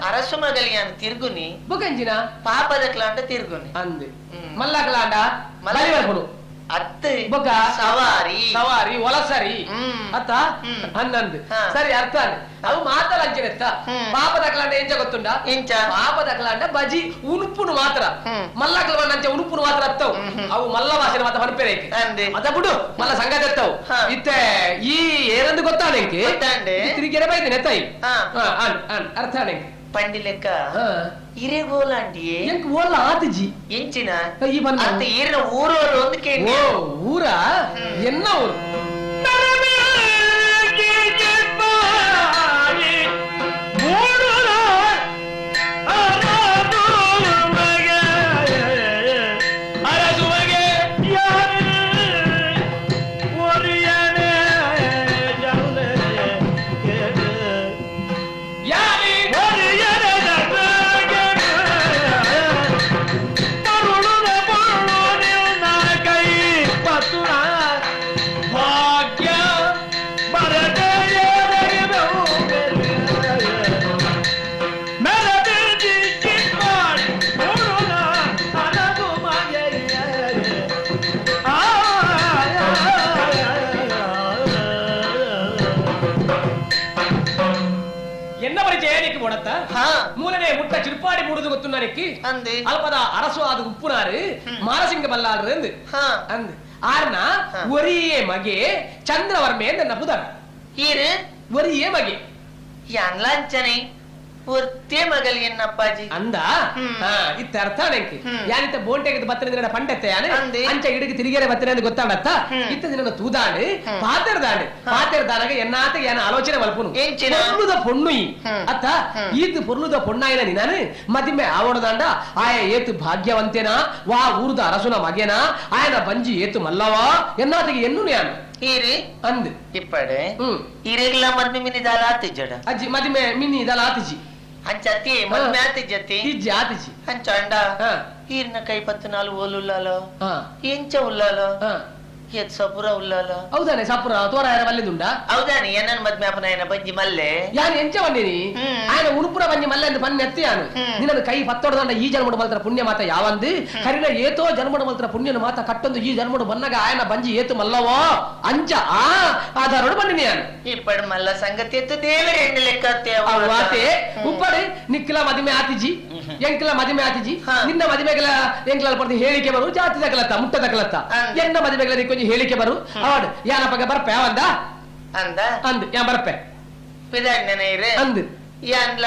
ಅರಸು ಮಗಲಿಯಾನ್ ತಿರುಗುನಿ ಬೊಕಂಜಿನ ಪಾಪದ ಕ್ಲಾಂಡ ತಿರುಗುನಿ ಅಂದೆ ಮಲ್ಲ ಕ್ಲಾಂಡ ಮಲ್ಲ ಅತ್ತು ಬೊಕ ಸವಾರಿ ಸವಾರಿ ಒಲಸರಿ ಅತ್ತ ಹನ್ನೊಂದು ಸರಿ ಅರ್ಥ. ಅವು ಮಾತಲ್ಲ ಅಂಚೆತ್ತ ಪಾಪದ ಕ್ಲಾಂಡ ಎಂಚ ಗೊತ್ತುಂಡ? ಎಂಚ ಪಾಪದ ಕ್ಲಾಂಡ ಬಜಿ ಉನುಪ್ಪುನು ಮಾತ್ರ ಮಲ್ಲ ಕ್ಲವನ್ ಅಂಚೆ ಉನುಪ್ಪುನು ಮಾತ್ರ ಅತ್ತವು. ಅವು ಮಲ್ಲ ವಾಸನೆ ಮಾತ್ರ ಪನ್ಪೆರೆ ಅದ ಬಿಡು ಮಲ್ಲ ಸಂಗತಿ ಎತ್ತವು. ಇತ್ತೆ ಈ ಏನಂದು ಗೊತ್ತಾದಂಗೆ ತಿರುಗಿ ಬೈದಿನ ಎತ್ತಾಯಿ ಅರ್ಥ. ಪಂಡಿ ಲೆಕ್ಕ ಇರೆಗೋಲಾಂಟಿಯೇ ಎಂಕ್ ಓಲ ಆತಿಜಿ ಎಂಚಿನ ಈ ಬಂದ ಅತ್ತ ಈರಿನ ಊರೋರು ಒಂದು ಕೇಳಿ. ಓ ಊರ ಎನ್ನ ಊರು? ಮೂಲನೆ ಮುಟ್ಟ ಚಿರ್ಪಾಡಿ ಮೂಡುದು ಗೊತ್ತುన్నాರಕ್ಕೆ ಅಲ್ಪದ ಅರಸು ಆದ ಉಪ್ಪುನಾರು ಮಾನಸಿಂಗ ಬಲ್ಲಾಳ್ರು ಎಂದು ಅಂದ್ ಆರ್ನ ಒರಿಯೇ ಮಗೆ ಚಂದ್ರವರ್ಮೆ ಎಂದ ಪುದರ್. ಈರು ಒರಿಯೇ ಮಗೆ ಯಾನ್ಲಾಂಚನೆ ಒರ್ತೆ ಮಗಲ್ ಎನ್ನಪ್ಪಾಜಿ ಅಂದ ಇತ್ತ ಅರ್ಥ ನೆಂಕಿ ಯಾನಿತ್ತ ಬೋಂಟೆಗೆ ಬತ್ತನೆ ಪಂಡೆತ್ತೆ ಯಾನೆ ಅಂಚ ಇಡಕ್ಕೆ ತಿರುಗೇರೆ ಬತ್ತನೆ ಅಂತ ಗೊತ್ತಾಡತ್ತ ಇತ್ತ ದಿನ ತೂದಾಣೆ ಪಾತೆರ್ದಾಣೆ ಪಾತೆರ್ದಾನಾಗ ಎನ್ನಾತ ಏನ ಆಲೋಚನೆ ಮಲ್ಪುನು ಪೊರ್ಲುದ ಪೊಣ್ಣು ಈ ಅತ್ತ ಈತ್ ಪೊರ್ಲುದ ಪೊಣ್ಣಾಯಿನ ನೀನು ಮದಿಮೆ ಆವಡದಾಂಡ ಆಯ ಏತು ಭಾಗ್ಯವಂತೇನಾ ವಾ ಊರುದ ಅರಸುನ ಮಗೇನಾ ಆಯನ ಬಂಜಿ ಏತು ಮಲ್ಲವಾ ಎನ್ನಾತಗೆ ಎನ್ನು ಯಾನು ಅಂದ್ ಇಪ್ಪಡೆ ಇರೆಗ್ಲ ಮದ್ಮೆ ಮಿನಿ ದಾಲ ಆತಿಜಡ ಅಜ್ಜಿ ಮದಿಮೆ ಮಿನಿ ದಾಲ ಆತಿಜಿ ಅಂಚತಿ ಮದ್ಮೆ ಆತಿಜತಿ ಇಜ್ಜಿ ಆತಿಜಿ ಅಂಚ ಅಂಡ ಈರ್ನ ಕೈ ಪತ್ತು ನಾಲು ಓಲುಲ್ಲಾಲೋ ಎಂಚ ಉಲ್ಲಾಲೋ ಎತ್ ಸಪುರ ಉಲ್ಲಾಲೋ. ಹೌದಾನೆ ಸಪುರ ತೋರ ಯಾರ ಮಲ್ಲೆದುಂಡ? ಹೌದಾನೆ ಏನನ್ ಮದ್ಮೆ ಅಪನ ಏನ ಬಂಜಿ ಮಲ್ಲೆ ಯಾನು ಎಂಚ ಬಂದಿನಿ ಆಯನ ಉಡುಪುರ ಬಂಜಿ ಮಲ್ಲೆ ಅಂತ ಬನ್ನಿ ಎತ್ತಿ ಯಾನು ನಿನ್ನ ಕೈ ಪತ್ತೊಡದಂಡ ಈ ಜನ್ಮಡು ಮಲ್ತರ ಪುಣ್ಯ ಮಾತ ಯಾವಂದು ಕರಿನ ಏತೋ ಜನ್ಮಡು ಮಲ್ತರ ಪುಣ್ಯನ ಮಾತ ಕಟ್ಟೊಂದು ಈ ಜನ್ಮಡು ಬನ್ನಗ ಆಯನ ಬಂಜಿ ಏತು ಮಲ್ಲವೋ ಅಂಚ ಆ ಆಧಾರೋಡು ಬಂದಿನಿ ಯಾನು ಇಪ್ಪಡು ಮಲ್ಲ ಸಂಗತಿ ಎತ್ತು ದೇವರ ಎಣ್ಣೆ ಲೆಕ್ಕ ಆತೆ ಉಪ್ಪಡು ನಿಕ್ಕಲ ಮದಿಮೆ ಆತಿಜಿ ಎಂಕಲ ಮದಿಮೆ ಆತಿಜಿ ನಿನ್ನ ಮದಿಮೆಗಳ ಎಂಕಲ ಪಡೆದು ಹೇಳಿಕೆ ಬರು ಜಾತಿ ತಕಲತ್ತ ಮುಟ್ಟ ತಕಲತ್ತ ಎನ್ನ ಮದಿಮೆಗಳ ಕೊಂಚ ಹೇಳಿಕೆ ಬರು ಅವಾಡು ಯಾನಪ್ಪಗ ಬರ್ಪೆ ಅವಂದ ಅಂದ ಅಂದ್ ಯಾ ಬರ್ಪೆ ಪಿದಾಡ್ನೆನೆ ಅಂದ್ ಯಾನ್ಲ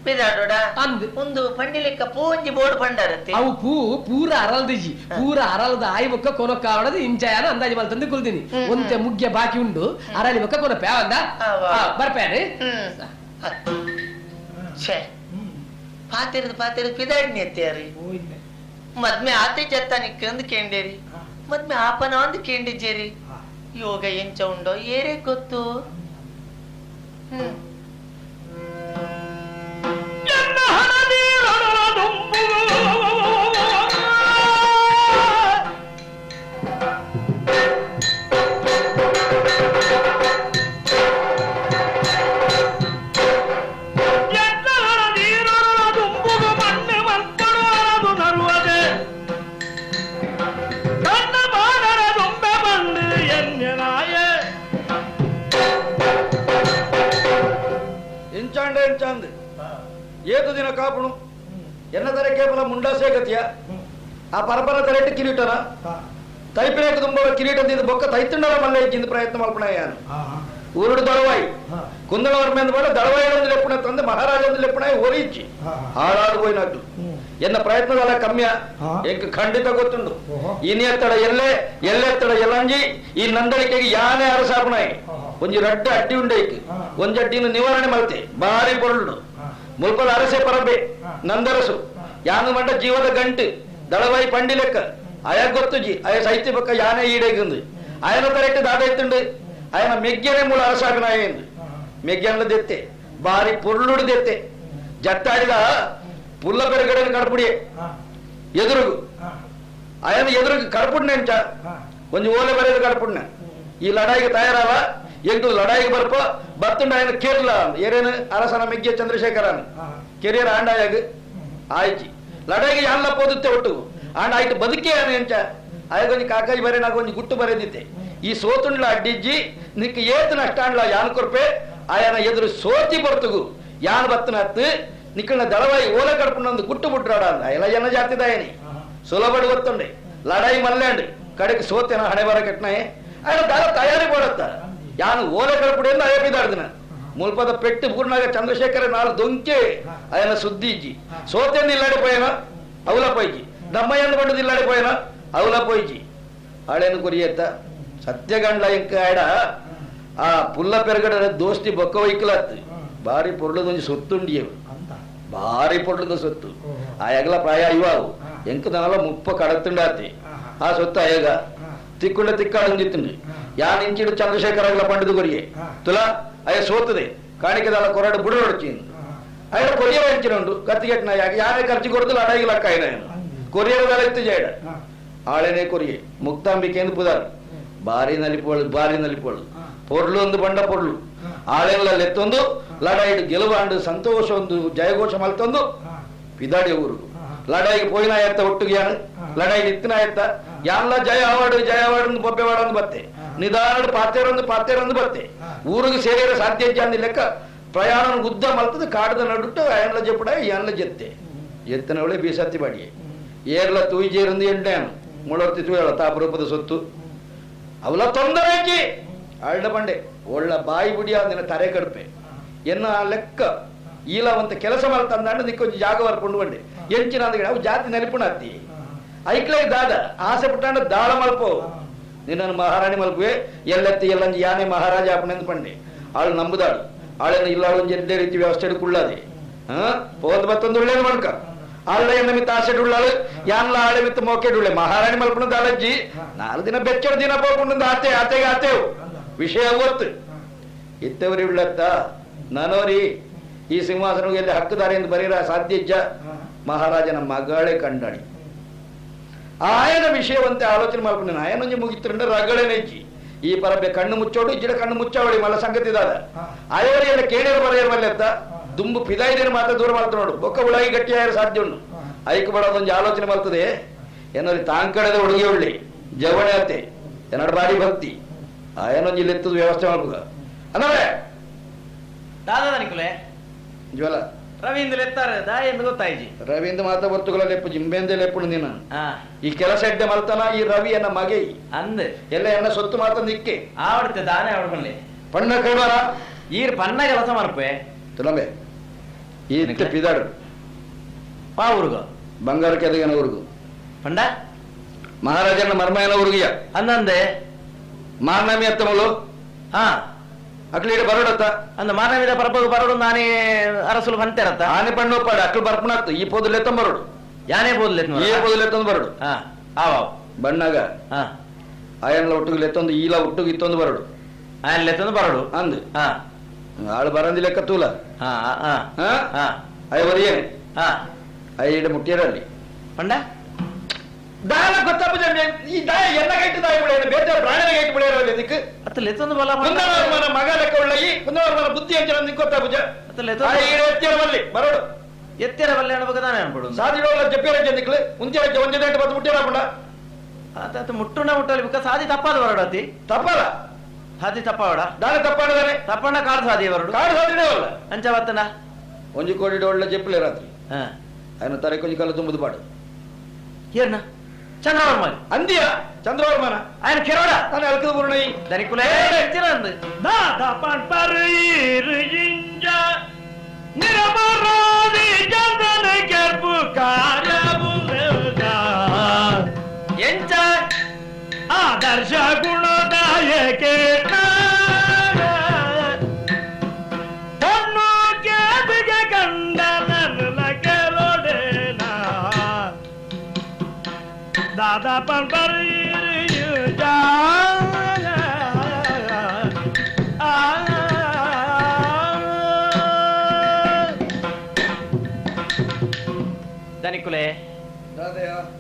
ಪಿದಾಡೋಡ ಅಂದ್ ಒಂದು ಪಂಡಿ ಲೆಕ್ಕ ಪೂಂಜಿ ಬೋರ್ಡ್ ಪಂಡರತ್ತೆ ಅವು ಪೂ ಪೂರ ಅರಲ್ದಿಜಿ ಪೂರ ಅರಲ್ದ ಆಯಿ ಬೊಕ್ಕ ಕೊನೊಕ್ಕ ಅವಡದು ಇಂಚಾಯನ ಅಂದಾಜಿ ಮಲ್ ತಂದು ಕುಲ್ದಿನಿ ಒಂತೆ ಮುಗ್ಯ ಬಾಕಿ ಉಂಡು ಅರಳಿ ಬೊಕ್ಕ ಕೊನೊಪ್ಪೆ ಅವಂದ ಬರ್ಪೇನೆ. ಛೇ ಪಾತಿರದು ಪಾತಿರದು ಪಿದಾಡ್ನಿ ಎತ್ತಿಯಾರಿ ಮದ್ಮೆ ಆತೆ ಜತ್ತ ನಿಕ್ಕಂದು ಕೇಂಡೇರಿ ಮದ್ಮೆ ಆಪನ ಒಂದು ಕೇಂಡಿಜೇರಿ ಯೋಗ ಎಂಚ ಉಂಡೋ ಏರೇ ಗೊತ್ತು. ಏತು ದಿನ ಕಾಪುಣು ಎನ್ನ ತರ ಕೇವಲ ಮುಂಡಾಸೆ ಗತಿಯ ಆ ಪರಪರ ತರೆಟ್ಟು ಕಿರೀಟನ ತೈಪಿನೇಕ ತುಂಬ ಕಿರೀಟದಿಂದ ಬೊಕ್ಕ ತೈತುಂಡಲ ಮಲ್ಲ ಇಕ್ಕಿಂದು ಪ್ರಯತ್ನ ಮಲ್ಪಣ ಯಾನು ಊರುಡು ದೊರವಾಯಿ ಕುಂದಳವರ್ಮೆಂದು ಬೇಡ ದಳವಾಯಿಡೊಂದು ಲೆಪ್ಪುಣ ತಂದೆ ಮಹಾರಾಜೊಂದು ಲೆಪ್ಪುಣ ಒರಿಯಿಚ್ಚಿ ಹಾಳಾದು ಪೋಯಿನಕ್ಲು ಎನ್ನ ಪ್ರಯತ್ನದಲ್ಲ ಕಮ್ಯ ಎಂಕ್ ಖಂಡಿತ ಗೊತ್ತುಂಡು ಇನಿ ಎತ್ತಡ ಎಲ್ಲೆ ಎಲ್ಲೆತ್ತಡ ಎಲ್ಲಂಜಿ ಈ ನಂದಳಿಕೆಗೆ ಯಾನೇ ಅರಸಾಪುಣಾಯಿ ಒಂಜಿ ರಡ್ಡ ಅಡ್ಡಿ ಉಂಡೈಕ್ ಒಂಜಿ ಅಡ್ಡಿನ ನಿವಾರಣೆ ಮಲ್ತೆ ಬಾರಿ ಪೊರುಳು ಮುಲ್ಪದ ಅರಸೆ ಪರಬೆ ನಂದರಸು ಯಾನು ಮಂಡ ಜೀವದ ಗಂಟು ದಳವಾಯಿ ಪಂಡಿ ಲೆಕ್ಕ ಅಯ ಗೊತ್ತುಜಿ ಅಯ ಸೈತ್ಯ ಪಕ್ಕ ಯಾನೇ ಈಡೇಗುಂದು ಅಯನ ತರೆಟ್ಟು ದಾದ ಎತ್ತುಂಡು ಅಯನ ಮೆಗ್ಗೆನೆ ಮೂಲ ಅರಸಾಪುಣಾಯಿ ಮೆಗ್ಗೆನ್ಲ ದೆತ್ತೆ ಬಾರಿ ಪೊರುಳುಡು ದೆತ್ತೆ ಜಟ್ಟಾಡಿದ ಪುಲ್ಲ ಬೆರಗಡೆ ಕಡಪುಡಿ ಎದುರುಗು ಅಯನ ಎದುರುಗು ಕಡಪುಡ್ನೆಂಚ ಒಂಜಿ ಓಲೆ ಬರೆದು ಕಡಪುಡ್ನೆ ಈ ಲಡಾಯಿಗೆ ತಯಾರಾವ ಎಂಟು ಲಡಾಯಿಗೆ ಬರ್ಪ ಬತ್ತುಂಡ ఆయన ಕೇರಳ ಏರೇನು ಅರಸನ ಮೆಗ್ಗೆ ಚಂದ್ರಶೇಖರನ್ ಕೆರಿಯರ್ ಆಂಡಾಯಾಗ ಆಯ್ಚಿ ಲಡಾಯಿಗೆ ಯಾನ್ಲ ಪೋದುತ್ತೆ ಒಟ್ಟು ಆಂಡ ಆಯ್ತು ಬದುಕೇ ಎಂಚ ಆಯಗೊಂಜಿ ಕಾಕಾಜಿ ಬರೆ ನಾಗ ಒಂಜಿ ಗುಟ್ಟು ಬರೆದಿತ್ತೆ ಈ ಸೋತುಂಡ್ಲ ಅಡ್ಡಿಜ್ಜಿ ನಿಕ್ ಏತು ನಷ್ಟ ಆಂಡ್ಲ ಯಾನ್ ಕೊರ್ಪೆ ಆಯನ ಎದುರು ಸೋತಿ ಬರ್ತುಗು ಯಾನ್ ಬತ್ತನತ್ತು ನಿಕ್ಕಳ ದಳವಾಯಿ ಓಲೆ ಕಡ್ಪುಂಡು ಗುಟ್ಟು ಬಿಟ್ರಾಡ ಅಂದ ಎಲ್ಲ ಜನ ಜಾತಿದಾಯನಿ ಸುಲಭಡು ಗೊತ್ತುಂಡೆ ಲಡಾಯಿ ಮಲ್ಯಾಂಡ್ ಕಡೆಗೆ ಸೋತೆನ ಹಣೆ ಬರ ಕೆಟ್ಟನಾಯೆ ఆయన ದಾರ ತಯಾರಿ ಪಡತ್ತ ಯಾನು ಓಲೆ ಕಡ್ಪುಡಿ ಅಯಪಿದಾಡ್ದಿನ ಮುಲ್ಪದ ಪೆಟ್ಟು ಪೂರ್ಣಾಗ ಚಂದ್ರಶೇಖರ ನಾಲ್ ದೊಂಕೆ ఆయన ಸುದ್ದಿ ಇಜ್ಜಿ ಸೋತೆಂದು ಇಲ್ಲಾಡಿపోయిನ అవుల పోయిజಿ ದಮ್ಮಯ್ಯನ పండుది ಇಲ್ಲಾಡಿపోయిన అవుల పోయిజಿ ಆಳೇನು ಕೊರಿಯತ್ತ ಸತ್ಯಗಂಡ್ಲ ಇಂಕ ಆಡ ಆ ಪುಲ್ಲ ಪೆರಗಡ ದೋಸ್ತಿ ಬೊಕ್ಕ ವೈಕಲಾತ್ ಬಾರಿ ಪೊರ್ಲದೊಂಜಿ ಸೊತ್ತುಂಡಿಯವು ಭಾರಿ ಪೊರ್ಲದ ಸೊತ್ತು ಆ ಎಗಲ ಪ್ರಾಯ ಇವಾವು ಎಂಕ ನಾಲ ಮುಪ್ಪ ಕಡತ್ತುಂಡಾತಿ ಆ ಸೊತ್ತು ಅಯಗ ತಿಕ್ಕೊಂಡ ತಿಕ್ಕಾಡಂಜಿತ್ತುಂಡು ಯಾನ್ ಇಂಚಿಡು ಚಂದ್ರಶೇಖರ ಅಗಲ ಪಂಡದು ಕೊರಿಯೆ ತುಲಾ ಅಯ ಸೋತದೆ ಕಾಣಿಕೆದಾಲ ಕೊರಡು ಬುಡೊಡ್ಚಿ ಅಯ್ಯ ಕೊರಿಯರ್ ಎಂಚಿನುಂಡು ಕತ್ತಿಗೆಟ್ನ ಯಾಕೆ ಯಾರೇ ಖರ್ಚು ಕೊರದು ಲಡಾಯಿಗೆ ಲಕ್ಕ ಆಯ್ನ ಕೊರಿಯರ್ ದಾಲ ಇತ್ತು ಜೇಡ ಆಳೆನೇ ಕೊರಿಯೆ ಮುಕ್ತಾಂಬಿಕೆ ಎಂದು ಪುದಾರು ಬಾರಿ ನಲಿಪೋಳು ಬಾರಿ ನಲಿಪೋಳು ಪೊರ್ಲು ಒಂದು ಬಂಡ ಪೊರ್ಲು ಆಳೆಲ್ಲ ಲೆತ್ತೊಂದು ಲಡಾಯಿಡು ಗೆಲುವಾಂಡು ಸಂತೋಷ ಒಂದು ಜಯಘೋಷ ಮಲ್ತೊಂದು ಪಿದಾಡಿ ಊರು ಲಡಾಯಿಗೆ ಪೋಯಿನ ಎತ್ತ ಒಟ್ಟಿಗೆ ಯಾನು ಲಡಾಯಿಗೆ ಇತ್ತಿನ ಎತ್ತ ಯಾನ್ಲ ಜಯ ಅವಾಡು ಜಯ ಅವಾಡು ಬೊಬ್ಬೆ ವಾಡಂದು ಬತ್ತೆ ನಿಧಾನ ಪಾತೇರೊಂದು ಪಾತೇರೊಂದು ಬತ್ತೆ ಊರಿಗೆ ಸೇರಿರ ಸಾಧ್ಯ ಅಂದಿ ಲೆಕ್ಕ ಪ್ರಯಾಣ ಉದ್ದ ಮಲ್ತದ ಕಾಡದ ನಡುಟ್ಟು ಅಯನ್ಲ ಜೆಪ್ಪಡ ಯಾನ್ಲ ಜೆತ್ತೆ ಎತ್ತನವಳೆ ಬೀಸತ್ತಿ ಬಾಡಿಯೆ ಏರ್ಲ ತೂಯ್ಜೇರಂದು ಎಂಟೇನು ಮುಳರ್ತಿ ತೂಯಳ ತಾಪರೂಪದ ಸೊತ್ತು ಅವಲ ತೊಂದರೆ ಐತಿ ಅಳ್ಳ ಬಂಡೆ ಒಳ್ಳ ಬಾಯಿ ಬುಡಿ ಅಂದಿನ ತರೆ ಕಡ್ಪೆ ಎನ್ನ ಲೆಕ್ಕ ಈಲವಂತ ಕೆಲಸ ಮಲ್ತಂದಾಂಡ ನಿಕ್ಕೊಂಜಿ ಜಾಗ ಬರ್ಕೊಂಡು ಬಂಡೆ ಎಂಚಿನ ಅಂದ ಅವು ಜಾತಿ ನೆನಪುಣ ಅತ್ತಿ ಐಕ್ಲೇ ದಾದ ಆಸೆ ಪಟ್ಟಾಂಡ ದಾಳ ಮಲ್ಪೋ ನಿನ್ನನ್ನು ಮಹಾರಾಣಿ ಮಲ್ಪುವೆ ಎಲ್ಲತ್ತಿ ಎಲ್ಲಂಜಿ ಯಾನೆ ಮಹಾರಾಜ ಅಪ್ಪನೆಂದು ಪಂಡೆ ಆಳು ನಂಬುದಾಳು ಆಳೆನ ಇಲ್ಲಾಳು ಒಂಜಿ ಎಡ್ಡೆ ರೀತಿ ವ್ಯವಸ್ಥೆ ಕುಳ್ಳಾದೆ ಪೋದ್ ಬತ್ತೊಂದು ಒಳ್ಳೇದು ಮಣ್ಕ ಆಳ್ಳ ಎನ್ನ ಮಿತ್ತ ಆಸೆ ಉಳ್ಳಾಳು ಯಾನ್ಲ ಆಳೆ ಮಿತ್ತ ಮೋಕೆಡುಳ್ಳೆ ಮಹಾರಾಣಿ ಮಲ್ಪುಣ ದಾಳಜ್ಜಿ ನಾಲ್ಕು ದಿನ ಬೆಚ್ಚಡ ದಿನ ಪೋಪುಂಡು ಆತೆ ಆತೆಗೆ ಆತೆವು ವಿಷಯ ಗೊತ್ತು ಇತ್ತವರಿ ಉಳ್ಳತ್ತ ನಾನೋರಿ ಈ ಸಿಂಹಾಸನ ಎಲ್ಲಿ ಹಕ್ಕುದಾರೆ ಎಂದು ಬರೀರ ಸಾಧ್ಯ ಇಜ್ಜ ಮಹಾರಾಜನ ಮಗಳೇ ಕಂಡಾಡಿ ಆಯನ ವಿಷಯವಂತೆ ಆಲೋಚನೆ ಮಾಡ್ಕೊಂಡು ಆಯನೊಂಜಿ ಮುಗಿತ್ರಂಡ ರಗಳೆ ನೆಜ್ಜಿ ಈ ಪರಬೆ ಕಣ್ಣು ಮುಚ್ಚೋಡು ಇಜ್ಜಿಡ ಕಣ್ಣು ಮುಚ್ಚಾವಳಿ ಮಲ್ಲ ಸಂಗತಿ ದಾದ ಆಯವರಿ ಎಲ್ಲ ಕೇಳಿರ ಬರೆಯರ ಮಲ್ಲೆತ್ತ ದುಂಬು ಪಿದಾಯಿದೇನು ಮಾತ್ರ ದೂರ ಮಾಡ್ತಾ ನೋಡು ಬೊಕ್ಕ ಉಳಾಗಿ ಗಟ್ಟಿ ಆಯರ ಸಾಧ್ಯ ಉಂಡು ಐಕ್ ಬಡೋದೊಂದು ಆಲೋಚನೆ ಮಾಡ್ತದೆ ಏನಾದ್ರು ತಾಂಕಡದ ಹುಡುಗಿ ಉಳ್ಳಿ ಜವಣೆ ಅತ್ತೆ ಎನ್ನಡ ಬಾರಿ ಭಕ್ತಿ ಆಯನೊಂಜಿ ಲೆತ್ತದ ವ್ಯವಸ್ಥೆ ಮಾಡ್ಬೋದ ಅಂದ್ರೆ ದಾದನಿಕುಲೆ ಜ್ವಲ ರವೀಂದ್ರ ಎತ್ತಾರೆ ದಾಯ ಎಂದು ಗೊತ್ತಾಯ್ಜಿ ರವೀಂದ್ರ ಮಾತ ಬರ್ತುಗಳ ಲೆಪ್ಪು ಜಿಂಬೆಂದೆ ಲೆಪ್ಪುಡು ನೀನು ಈ ಕೆಲಸ ಎಡ್ಡೆ ಮಲ್ತನ ಈ ರವಿ ಎನ್ನ ಮಗೆ ಅಂದ್ ಎಲ್ಲ ಎನ್ನ ಸೊತ್ತು ಮಾತ ನಿಕ್ಕೆ ಆವಡ್ತೆ ದಾನೆ ಅವಡ್ಕೊಂಡೆ ಪಣ್ಣ ಕೈವಾರ ಈರ್ ಪಣ್ಣ ಕೆಲಸ ಮರ್ಪೆ ತುಲಂಬೆ ಈ ಇತ್ತೆ ಪಿದಾಡು ಪಾ ಊರುಗು ಬಂಗಾರ ಕೆದಗನ ಊರುಗು ಪಂಡ ಮಹಾರಾಜನ ಮರ್ಮಯನ ಊರುಗಿಯ ಅಂದಂದೆ ಮಾರ್ನಮಿ ಅತ್ತಮಲು ಹಾ ಅಕ್ಲು ಬರೋಡತ್ತ ಅಂದ ಮಾನವಿದ ಪರಪಗ ಬರೋಡು ನಾನೇ ಅರಸುಲು ಬಂತೇರತ್ತ ಆನೆ ಪಣ್ಣು ಪಾಡ ಅಕ್ಲು ಬರ್ಪಣಾತ್ತು ಈ ಪೋದುಲೆ ಬರೋಡು ಯಾನೇ ಪೋದ್ಲೆ ಈ ಪೋದುಲೆ ತಂದು ಬರೋಡು ಹಾ ಆವ ಬಣ್ಣಾಗ ಹಾ ಆಯನ್ಲ ಒಟ್ಟುಗೆ ಲೆತ್ತೊಂದು ಈಲ ಒಟ್ಟುಗೆ ಇತ್ತೊಂದು ಬರೋಡು ಆಯನ್ ಲೆತ್ತೊಂದು ಬರೋಡು ಅಂದು ಹಾ ಆಳು ಬರಂದಿ ಲೆಕ್ಕ ತೂಲ ಹಾ ಹಾ ಹಾ ಹಾ ಅಯ್ಯ ಬರಿಯೇನೆ ಹಾ ಅಯ್ಯ ಇಡ ಮುಟ್ಟಿಯರಲ್ಲಿ ಪಂಡ ದಾನ ಗೊತ್ತಪ್ಪ ಈ ದಾಯ ಎನ್ನ ಗೈಟು ದಾಯ ಬಿಡ ಬೇರೆ ಪ್ರಾಣಿನ ಗೈಟು ಬಿಡ ಇದಕ್ಕೆ ಅತ್ತ ಲೆತ್ತೊಂದು ಬಲ ಕುಂದವರ್ಮನ ಮಗ ಲೆಕ್ಕ ಉಳ್ಳ ಈ ಕುಂದವರ್ಮನ ಬುದ್ಧಿ ಅಂಚನ ನಿಕ್ಕೊತ್ತ ಪೂಜ ಅತ್ತ ಲೆತ್ತೊಂದು ಎತ್ತಿರವಲ್ಲಿ ಬರೋಡು ಎತ್ತಿರ ಬಲ್ಲೆ ಅನ್ಬೇಕು ತಾನೇ ಅನ್ಬಿಡು ಸಾದಿಡೋಳ ಜಪ್ಪಿರ ಜನಿಕ್ಲು ಉಂತಿರ ಒಂಜೆ ದಂಟು ಬತ್ತು ಮುಟ್ಟಿರ ಪಂಡ ಆತ ಆತ ಮುಟ್ಟುಣ ಮುಟ್ಟಲಿ ಬುಕ್ಕ ಸಾದಿ ತಪ್ಪಾದ ಬರೋಡು ಅತಿ ತಪ್ಪಲ್ಲ ಸಾದಿ ತಪ್ಪಾವಡ ದಾನ ತಪ್ಪಾಡದಾನೆ ತಪ್ಪಣ್ಣ ಕಾಡು ಸಾದಿ ಬರೋಡು ಕಾಡು ಸಾದಿಡೇ ಅಲ್ಲ ಅಂಚ ಬತ್ತನ ಒಂಜಿ ಕೋಡಿ ಡೋಳ್ಳ ಜಪ್ಪಿಲೆ ರಾತ್ರಿ ಹಾ ఆయన ತರೆ ಕೊಂಜಿ ಕಲ್ಲು ತುಂಬುದು ಪಾಡು ಏರ್ನ ಚಂದ್ರವರ್ಮ ಅಂದಿಯ ಚಂದ್ರವರ್ಮನ ఆయన ಕಿರೋಡ ತಾನು ಅಲ್ಕದ ಬುರುಣೈ ದನಿಕುಲೇ ಹೆಚ್ಚಿರಂದು ದಾದ ಪಂಪರು ಇಂಜ ನಿರಪರಾಧಿ ಚಂದ್ರನ ಕೆರ್ಪು ಕಾರ್ಯವುದ ಎಂಚ ಆದರ್ಶ ಗುಣದಾಯಕೆ ತನ್ನು ಕೇಬಿಗೆ ಕಂಡನಲ್ಲ ಕೆಲೋಡೇನ ದಾದಾ ಪಂಪರು ದನಿಕುಲೆ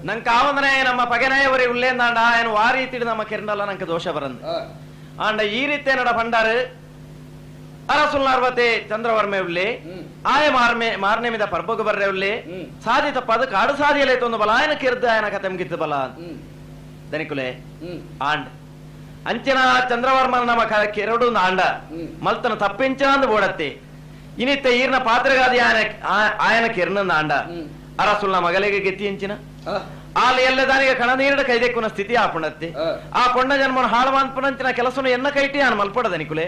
ನಂಗೆ ಆವಂದನೆ ನಮ್ಮ ಪಗೆನಾಯವರಿ ಉಳ್ಳೇಂದಾಂಡ ఆయన ಆ ರೀತಿಡು ನಮ್ಮ ಕಿರಂಡಲ್ಲ ನಂಗೆ ದೋಷ ಬರಂದು ಆಂಡ ಈ ರೀತಿ ನಡ ಭಂಡಾರು ಅರಸುಲ್ನಾರ್ವತೆ ಚಂದ್ರವರ್ಮೆ ಉಳ್ಳೆ ಆಯ ಮಾರ್ಮೆ ಮಾರನೇ ಮಿದ ಪರ್ಬಗು ಬರ್ರೆ ಉಳ್ಳೆ ಸಾಧಿ ತಪ್ಪಾದ ಕಾಡು ಸಾಧಿಯಲೇ ತೊಂದು ಬಲ ఆయన ಕಿರ್ದ ఆయన ಕತೆ ಮುಗಿತ್ತು ಬಲ ದನಿಕುಲೆ ಆಂಡ್ ಅಂಚನ ಚಂದ್ರವರ್ಮನ ನಮ್ಮ ಕೆರಡು ಆಂಡ ಮಲ್ತನ ತಪ್ಪಿಂಚನ ಅಂದು ಬೋಡತ್ತೆ ಇನಿತ್ತ ಈರ್ನ ಪಾತ್ರಗಾದಿ ఆయన ಕಿರ್ನಂದ ಆಂಡ ಅರಸುಲ್ನ ಮಗಲಿಗೆ ಗೆತ್ತಿ ಎಂಚಿನ ಆಲ ಎಲ್ಲದಾನಿಗೆ ಕಣನೀರಡ ಕೈದೆಕ್ಕುನ ಸ್ಥಿತಿ ಆ ಪುಣತ್ತೆ ಆ ಪೊಣ್ಣ ಜನ್ಮನ ಹಾಳವಾನ್ಪುನಂಚಿನ ಕೆಲಸನು ಎನ್ನ ಕೈಟಿ ಆನ್ ಮಲ್ಪಡದನಿಕುಲೆ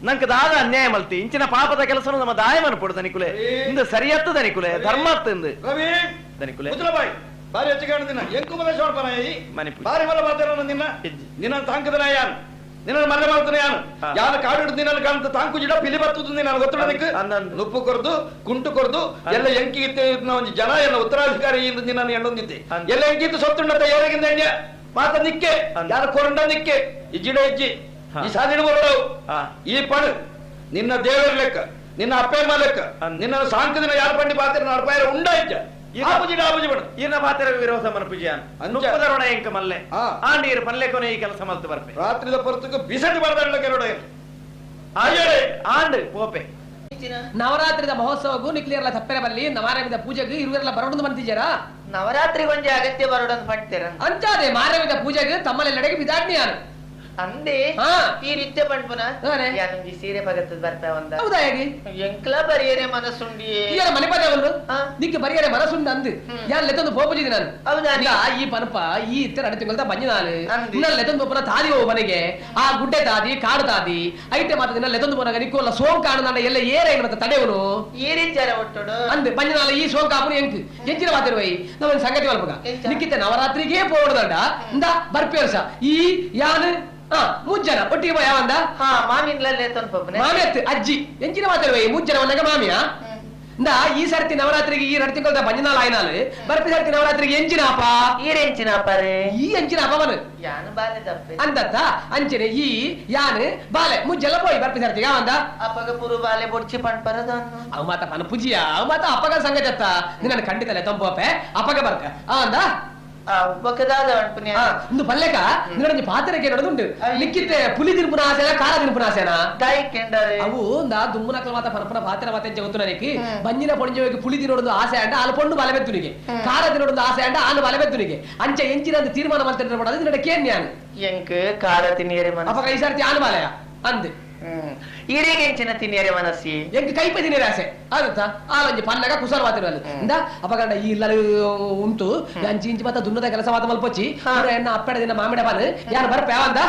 ನಂಗೆ ದಾದ ಅನ್ಯಾಯ ಮಲ್ತಿ ಇಂಚಿನ ಪಾಪದ ಕೆಲಸನು ನಮ್ಮ ದಾಯಮನ ಪೊಡದನಿಕುಲೆ ಇಂದು ಸರಿಯತ್ತು ದನಿಕುಲೆ ಧರ್ಮ ಇಂದು ರವಿ ದನಿಕುಲೆ ಮುದ್ರಬಾಯಿ ಬಾರಿ ಹೆಚ್ಚು ದಿನ ಎಂಕು ಮದ ಶೋಡ್ಪನಾಯಿ ಮನಿಪು ಬಾರಿ ಮಲ್ಲ ಮಾತಾಡೋಣ ನಿನ್ನ ನಿನ್ನ ತಾಂಕದನ ಯಾನು ನಿನ್ನ ಮಲ್ಲೆ ಮಾಡ್ತಾನೆ ಯಾನು ಯಾರು ಕಾಡು ನಿನ್ನ ಕಾಣುತ್ತ ತಾಂಕು ಜಿಡ ಪಿಲಿ ಬರ್ತದ ನಾನು ಗೊತ್ತುಂಡ ನಿಕ್ ನುಪ್ಪು ಕೊರ್ದು ಕುಂಟು ಕೊರ್ದು ಎಲ್ಲ ಎಂಕಿ ಒಂದು ಜನ ಎಲ್ಲ ಉತ್ತರಾಧಿಕಾರಿ ನಿನ್ನ ಎಣ್ಣೊಂದಿದ್ದೆ ಎಲ್ಲ ಎಂಕಿತ್ತು ಸೊತ್ತುಂಡತ್ತ ಏರಗಿಂದ ಎಣ್ಣೆ ಮಾತ ನಿಕ್ಕೆ ಯಾರು ಕೊರಂಡ ನಿಕ್ಕೆ ಈ ಜಿಡ ಹೆಜ್ಜಿ ಈ ಸಾಧಿನ ಬರೋಡವು ಈ ಪಣು ನಿನ್ನ ದೇವರ ಲೆಕ್ಕ ನಿನ್ನ ಅಪ್ಪೆಮ್ಮ ಲೆಕ್ಕ ನಿನ್ನ ಸಾಂಕದಿನ ಯಾರು ಪಂಡಿ ಪಾತ್ರ ನಡಪಾಯರ ಉಂಡ ಇಜ್ಜ ಈರ್ನ ಪಾತ್ರ ವಿರೋಧ ಮನಪುಜಿಯಾನ್ ನುಪ್ಪದರೋಣ ಎಂಕ ಮಲ್ಲೆ ಆಂಡ ಈರು ಪಲ್ಲೆ ಕೊನೆ ಈ ಕೆಲಸ ಮಲ್ತು ಬರ್ಪೆ ರಾತ್ರಿದ ಪೊರ್ತುಕು ಬಿಸಡಿ ಬರದಣ್ಣ ಕೆರಡ ಆಂಡ್ ಪೋಪೆ ನವರಾತ್ರಿದ ಮಹೋತ್ಸವಗೂ ನಿಕ್ಲಿಯರ್ಲ ತಪ್ಪೆರ ಬಲ್ಲಿ ನವಾರವಿದ ಪೂಜೆಗೆ ಇರುವೆಲ್ಲ ಬರೋಡು ಬಂತಿದ್ದೀರಾ ನವರಾತ್ರಿ ಗೊಂಜಿ ಅಗತ್ಯ ಬರೋಡಂತ ಪಡ್ತೀರ ಅಂಚಾದೆ ಮಾರವಿದ ಪೂಜೆಗೆ ತಮ್ಮಲೆಲ್ಲೆಡೆಗೆ ಬಿದಾಡ್ನಿಯಾನು ಅಂದೆ ಈ ರೀತ್ಯ ಪಂಡ್ಪುನ ಯಾನೊಂಜಿ ಸೀರೆ ಪಗತ್ತದ ಬರ್ತಾ ಒಂದ ಹೌದಾ ಹೇಗೆ ಎಂಕ್ಲ ಬರಿಯರೆ ಮನಸ್ಸುಂಡಿ ಈಯರ ಮನೆ ಪದೇ ಅವನು ನಿಕ್ಕೆ ಬರಿಯರೆ ಮನಸ್ಸುಂಡು ಅಂದು ಯಾನ್ ಲೆತ್ತೊಂದು ಪೋಪುಜಿದಿ ನಾನು ಹೌದಾ ಈ ಪನಪ ಈ ಇತ್ತರ ಅಡಿ ತಿಂಗಳದ ಬಂಜಿನಾಲು ನಿನ್ನ ಲೆತ್ತೊಂದು ಪೋಪುನ ತಾದಿ ಹೋಗು ಮನೆಗೆ ಆ ಗುಡ್ಡೆ ತಾದಿ ಕಾಡು ತಾದಿ ಐಟೆ ಮಾತ ನಿನ್ನ ಲೆತ್ತೊಂದು ಪೋನಾಗ ನಿಕ್ಕೋಲ್ಲ ಸೋಂಕು ಕಾಣು ಎಲ್ಲ ಏರ ಏನು ಮತ್ತೆ ತಡೆಯವನು ಏರಿಜ್ಜಾರ ಒಟ್ಟುಡು ಅಂದು ಬಂಜಿನಾಲ ಈ ಸೋಂಕು ಆಪುನು ಎಂಕ್ ಎಂಚಿನ ಮಾತಿರುವೈ ನಮ್ಮ ಸಂಗತಿ ಮಲ್ಪಗ ನಿಕ್ಕಿತ್ತೆ ನವರಾತ್ರಿಗೆ ಪೋಡುದಂಡ ಇಂದ ಬರ್ಪೇರ್ಸ ಈ ಯಾನು ಮೂಜನ ಒಟ್ಟಿಗೆ ಬಾ ಯಾವಂದ ಹಾ ಮಾಮಿನ್ಲಲ್ಲೇ ತೊನ್ಪಪ್ಪನೆ ಮಾಮಿ ಅತ್ತು ಅಜ್ಜಿ ಎಂಚಿನ ಮಾತಾಡುವ ಈ ಮೂಜನ ವನ್ನಗ ಮಾಮಿಯಾ ಇಂದ ಈ ಸರ್ತಿ ನವರಾತ್ರಿಗೆ ಈ ಎರಡು ತಿಂಗಳ ಬಂಜನಾಲ್ ಆಯ್ನಾಲು ಬರ್ಪಿ ಸರ್ತಿ ನವರಾತ್ರಿಗೆ ಎಂಚಿನ ಅಪ್ಪ ಈರೆಂಚಿನ ಅಪ್ಪಾರೆ ಈ ಎಂಚಿನ ಅಪ್ಪವನು ಯಾನು ಬಾಲೆ ತಪ್ಪೆ ಅಂತತ್ತ ಅಂಚನೆ ಈ ಯಾನು ಬಾಲೆ ಮುಜ್ಜೆಲ್ಲ ಪೋಯಿ ಬರ್ಪಿ ಸರ್ತಿ ಯಾವಂದ ಅಪ್ಪಗ ಪುರು ಬಾಲೆ ಬೊಡ್ಚಿ ಪಣ್ಪರದನ್ನು ಅವ ಮಾತ ಪನ ಪುಜಿಯ ಅವ ಮಾತ ಅಪ್ಪಗ ಸಂಗತಿ ನಿನ್ನ ಖಂಡಿತಲೆ ತಂಪೋಪೆ ಅಪ್ಪಗ ಬರ್ಕ ಅಂದ ಇಂದು ಪಲ್ಲೆಕ ನಿನ್ನೊಂಜಿ ಪಾತ್ರಕ್ಕೆ ನಡೆದುಂಟು ನಿಕ್ಕಿತ್ತೆ ಪುಲಿ ತಿನ್ಪುನ ಆಸೆನ ಖಾರ ತಿನ್ಪುನ ಆಸೆನಾ ಅವು ಇಂದ ದುಮ್ಮನಕಲ ಮಾತ ಪರಪನ ಪಾತ್ರ ಮಾತ ಗೊತ್ತು ನನಗೆ ಬಂಜಿನ ಪೊಂಜೋಗಿ ಪುಲಿ ತಿನ್ನೋದು ಆಸೆ ಅಂಡ ಆಲು ಪೊಣ್ಣು ಬಲಬೆತ್ತುನಿಗೆ ಖಾರ ತಿನ್ನೋದು ಆಸೆ ಅಂಡ ಆಲು ಬಲಬೆತ್ತುನಿಗೆ ಅಂಚೆ ಎಂಚಿನ ಅಂತ ತೀರ್ಮಾನ ಮಾಡ್ತಾರೆ ಮಾಡೋದು ನಿನ್ನ ಕೇನ್ ನಾನು ಎಂಕ್ ಖಾರ ತಿನ್ನಿಯರೆ ಮನಸ್ಸು ಅಪ್ಪ ಕೈ ಸರ್ತಿ ಆನು ಬಾಲಯ ಅಂದೆ ಈರೇಗೆಂಚಿನ ತಿನ್ನಿಯರೆ ಮನಸ್ಸಿ ಎಂಕ್ ಕೈಪೆ ತಿನ್ನಿಯರೆ ಆಸೆ ಆದತ್ತ ಆಲೊಂಜಿ ಪನ್ನಗ ಕುಸಲ್ ಮಾತಿರುವಲ್ಲಿ ಇಂದ ಅಪಗಂಡ ಈ ಇಲ್ಲಲು ಉಂಟು ಅಂಚಿ ಇಂಚಿ ಮಾತ ದುನ್ನದ ಕೆಲಸ ಮಾತ ಮಲ್ಪೊಚ್ಚಿ ಎನ್ನ ಅಪ್ಪಡ ದಿನ ಮಾಮಿಡ ಪಾನು ಯಾರು ಬರ್ಪೆ ಯಾವಂದ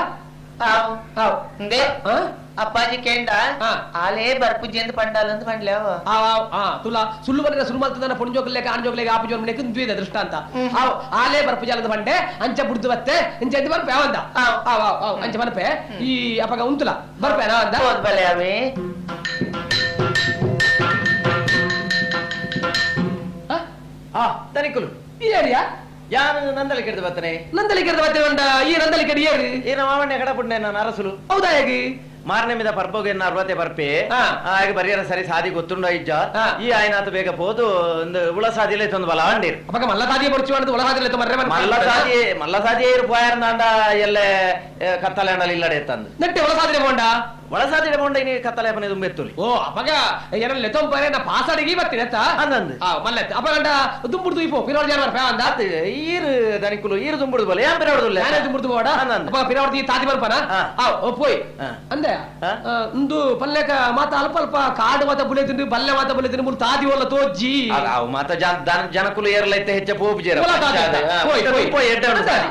ಅಪ್ಪಾಜಿ ಕೇಂಡ ಆಲೇ ಬರ್ಪುಜಿ ಅಂತ ಪಂಡಾಲ ಅಂತ ಪಂಡ್ಲೇವ ತುಲಾ ಸುಳ್ಳು ಬಂದ್ರೆ ಸುಳ್ಳು ಮಲ್ತದನ ಪೊಂಜೋಕ್ಲೇಕ ಆಂಜೋಕ್ಲೇಕ ಆಪುಜೋರ್ ಮನೆಗೆ ದ್ವಿದ ದೃಷ್ಟಾಂತ ಆಲೇ ಬರ್ಪುಜಾಲದ ಬಂಡೆ ಅಂಚ ಬುಡ್ದು ಬತ್ತೆ ಇಂಚ ಅಂತ ಬರ್ಪೆ ಯಾವಂದ ಅಂಚ ಬರ್ಪೆ ಈ ಅಪಗ ಉಂತುಲ ಬರ್ಪೆ ನಾವಂದ ಬಲೆ ಅವೇ ತನಿಕುಲು ಈ ಏರಿಯಾ ಯಾನು ನಂದಲಿಕೆಡ್ದು ಬತ್ತನೆ ನಂದಲಿಕೆಡ್ದು ಬತ್ತೆ ಒಂದ ಈ ನಂದಲಿಕೆಡ್ ಏರು ಈ ನಮ್ಮ ಮಾವಣ್ಣ ಕಡಪುಡ್ನೆ ನಾನು ಅರಸುಲು ಹೌದಾ ಹೇಗೆ ಮಾರನೇ మీద ಪರ್ಬೋಗೆ ಅರ್ವತೆ ಬರ್ಪೆ ಹಾಗೆ ಬರಿಯರ ಸರಿ ಸಾದಿ ಗೊತ್ತುಂಡ ಇಜ್ಜ ಈ ಆಯ್ನಾತ ಬೇಗ ಪೋದು ಒಂದು ಉಳ ಸಾದಿಲೆ ತಂದು ಬಲ ಅಂಡಿರು ಅಪಗ ಮಲ್ಲ ಸಾದಿ ಬೊಡ್ಚು ಅಂದು ಉಳ ಸಾದಿಲೆ ಮರ್ರೆ ಮಲ್ಲ ಸಾದಿ ಮಲ್ಲ ಸಾದಿ ಏರು ಪೋಯಾರ್ನಾಂಡ ಎಲ್ಲ ಕತ್ತಲೆ ಅಂಡಲ ಇಲ್ಲಡೆ ತಂದು ನೆಟ್ಟೆ ಉಳ ಸಾದಿಲೆ ಪೋಂಡ ಒಳಸಾದಿಡ ಬೋಂಡ ಇನಿ ಕತ್ತಲೆ ಪನೆ ದುಂಬೆತ್ತುಲಿ ಓ ಅಪಗ ಏನ ಲೆತೊಂಪರೆ ನಾ ಪಾಸಾಡಿಗೆ ಬರ್ತೀನಿ ಅತ್ತ ಅಂದಂದು. ಆ ಮಲ್ಲೆ ಅಪಗಂಡ ದುಂಬುಡ್ದು ಇಪೋ ಪಿರೋಡ್ ಜಾನವರ್ ಪೇ ಅಂದ ಆತ್ ಈರು ದನಿಕುಲು ಈರು ದುಂಬುಡುದು ಬೋಲೆ ಯಾನ್ ಪಿರವಡುದಿಲ್ಲ ನಾನೇ ದುಂಬುಡ್ದು ಬೋಡ ಅಂದಂದು. ಅಪಗ ಪಿರವಡ್ದು ತಾತಿ ಬರ್ಪನ ಆ. ಆ ಓ ಪೋಯ್ ಆ. ಅಂದೆ ಆ. ಇಂದು ಪಲ್ಲೆಕ ಮಾತ ಅಲ್ಪ ಅಲ್ಪ ಕಾಡು ಮಾತ ಬುಲೆ ತಿಂದು ಬಲ್ಲೆ ಮಾತ ಬುಲೆ ತಿಂದು ಮೂರು ತಾದಿ ಒಲ್ಲ ತೋಜ್ಜಿ ಅವು ಮಾತ ಜನಕುಲು ಏರ್ಲೈತೆ ಹೆಚ್ಚ ಪೋಪು ಜೇರ ಒಲ ತಾದಿ ಅತ್ತ. ಪೋಯ್ ಪೋಯ್ ಪೋಯ್ ಎಡ್ಡೆ ಉಂಡು ಸಾದಿ.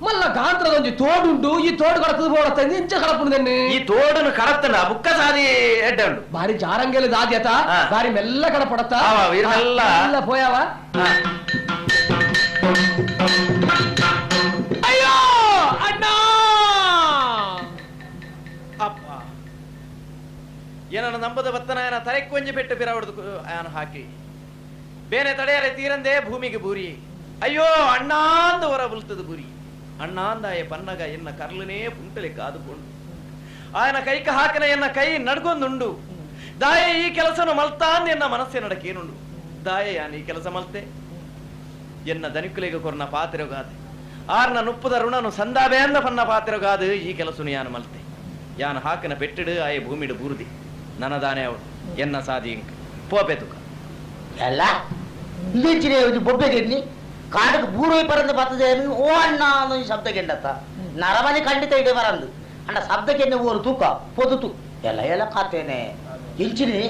ಮಲ್ಲ ಗಾಂತ್ರದೊಂಜಿ ತೋಡುಂಡು ಈ ತೋಡು ಕಡತದ ಬೋಡತ್ತ ಇಂಚ ಕಡಪುಂಡು ಈ ತೋಡನು ಕಡತ್ತನ ಬುಕ್ಕ ಸಾದಿ ಎಡ್ಡೆ ಉಂಡು ಬಾರಿ ಜಾರಂಗೆಲ್ಲ ದಾದ್ಯತ ಆ. ಬಾರಿ ಮೆಲ್ಲ ಕಡಪಡತ್ತ ಆವ, ಇರ್ ಮೆಲ್ಲ. ಮೆಲ್ಲ ಪೋಯಾವ ಅಯ್ಯೋ ಅಣ್ಣ ಅಪ್ಪ ಏನನ್ನ ನಂಬದ ಬತ್ತನಾಯನ ತಲೆಕ್ಕೊಂಜಿ ಪೆಟ್ಟು ಪಿರವಡ್ದು ಆಯನ ಹಾಕಿ ಬೇನೆ ತಡೆಯರೆ ತೀರಂದೇ ಭೂಮಿಗೆ ಬೂರಿ ಅಯ್ಯೋ ಅಣ್ಣಾಂದ ಹೊರ ಬುಲ್ತದ ಬೂರಿ ಅಣ್ಣಾಂದಾಯ ಪನ್ನಗ ಎನ್ನ ಕರ್ಲನೇ ಪುಂಟಲೆ ಕಾದುಕೊಂಡು ಆಯನ ಕೈಕ ಹಾಕನ ಎನ್ನ ಕೈ ನಡ್ಗೊಂದುಂಡು ದಾಯ ಈ ಕೆಲಸನು ಮಲ್ತಾನ್ ಎನ್ನ ಮನಸ್ಸೆ ನಡಕೇನುಂಡು ದಾಯ ಯಾನ್ ಈ ಕೆಲಸ ಮಲ್ತೆ ಎನ್ನ ದನಿಕುಲೆಗೆ ಕೊರ್ನ ಪಾತಿರಗಾದೆ ಆರ್ನ ನುಪ್ಪುದ ಋಣನು ಸಂದಾಬೇಂದ ಪನ್ನ ಪಾತಿರಗಾದು ಈ ಕೆಲಸನು ಯಾನು ಮಲ್ತೆ ಯಾನು ಹಾಕನ ಪೆಟ್ಟಿಡು ಆಯ ಭೂಮಿಡು ಬೂರ್ದಿ ನನದಾನೆ ಅವಳು ಎನ್ನ ಸಾದಿ ಇಂಕ್ ಪೋಪೆ ತುಕ ಎಲ್ಲ ಇಂಚಿನ ಒಂಜಿ ಬೊಬ್ಬೆ ಗೆಣ್ಣಿ ಕಾಡಕ್ಕೆ ಬೂರೋಯ್ ಪರಂದು ಬರ್ತದೆ ಓ ಅಣ್ಣ ಅನ್ನೋ ಈ ಶಬ್ದ ಗೆಂಡತ್ತ ನರಮನೆ ಖಂಡಿತ ಇಡೆ ಬರಂದು ಅಣ್ಣ ಶಬ್ದಕ್ಕೆ ಓರು ತೂಕ ಪೊದುತು ಎಲ್ಲ ಎಲ್ಲ ಕಾತೇನೆ ಇಂಚಿನಿ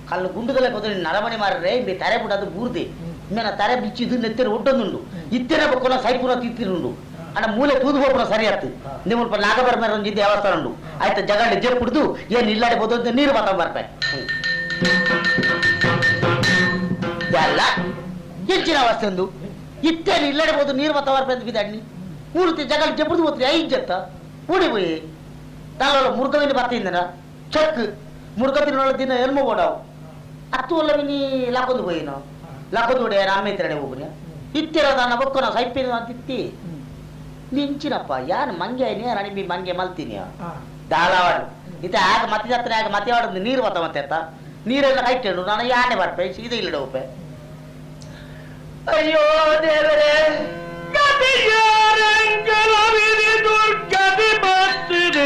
ಕಲ್ಲು ಗುಂಡುಗಲೆ ಕೊದ್ರೆ ನರಮನೆ ಮಾರ್ರೆ ಇಂಬೆ ತರೆ ಬಿಡದು ಬೂರ್ದೆ ಇಮ್ಮೆನ ತರೆ ಬಿಚ್ಚಿದ್ದು ನೆತ್ತಿರ ಒಡ್ಡೊಂದುಂಡು ಇತ್ತಿನ ಬೊಕ್ಕನ ಸೈಪುರ ತಿತ್ತಿರುಂಡು ಅಣ್ಣ ಮೂಲೆ ತೂದು ಹೋಗ್ರ ಸರಿ ಆಯ್ತು ನಿಮ್ಮ ಸ್ವಲ್ಪ ನಾಗಬರ್ಮೇರ ಒಂಜಿ ದೇವಸ್ಥಾನ ಉಂಡು ಆಯ್ತು ಜಗಳ್ಳಿ ಜಪ್ಪುಡ್ದು ಏನ್ ಇಲ್ಲಾಡೆ ಬೋದು ನೀರು ಬತ್ತ ಬರ್ಪೆ ಎಲ್ಲ ಹೆಚ್ಚಿನ ಅವಸ್ಥೆ ಒಂದು ಇತ್ತೇನು ಇಲ್ಲಡೆ ಬೋದು ನೀರು ಬತ್ತ ಬರ್ಪೆ ಅಂತ ಬಿದ್ದಾಡ್ನಿ ಮೂರ್ತಿ ಜಗಳ್ಳಿ ಜಪ್ಪುಡ್ದು ಹೋತ್ರಿ ಐದು ಜತ್ತ ಊಡಿ పోయి దానిలో మురుగవిని బతిందన చెక్ మురుగ తిన్న ದಿನ ಎಲ್ಮ ಬೋಡಾವು ಅತ್ತು ಒಲ್ಲ ಮಿನಿ ಲಾಕೊಂದು పోయిನ ಲಾಕೊಂದು ಹೋಡೆ ರಾಮೇತ್ರಡೆ ಹೋಗುನ ಇತ್ತಿರೋದನ್ನ ಬೊಕ್ಕನ ಸೈಪಿನ ಅಂತಿತ್ತಿ ನಿಂಚಿನಪ್ಪ ಯಾನ್ ಮಂಗೆ ಐನಿ ರಾಣಿ ಮಿ ಮಂಗೆ ಮಲ್ತೀನಿ ದಾಳವಾಡು ಇತ್ತ ಆಗ ಮತಿ ಹತ್ರ ಆಗ ಮತಿ ಆಡೋದು ನೀರು ಬತ್ತ ಮತ್ತೆ ಅತ್ತ ನೀರೆಲ್ಲ ಕೈಟೆಂಡು ನಾನು ಯಾನೆ ಬರ್ಪೆ ಸೀದಾ ಇಲ್ಲಡೆ ಹೋಪೆ ಅಯ್ಯೋ ದೇವರೇ ಗತಿಯಾರಂಗಲವಿಧಿ ದುರ್ಗತಿ ಬತ್ತಿದು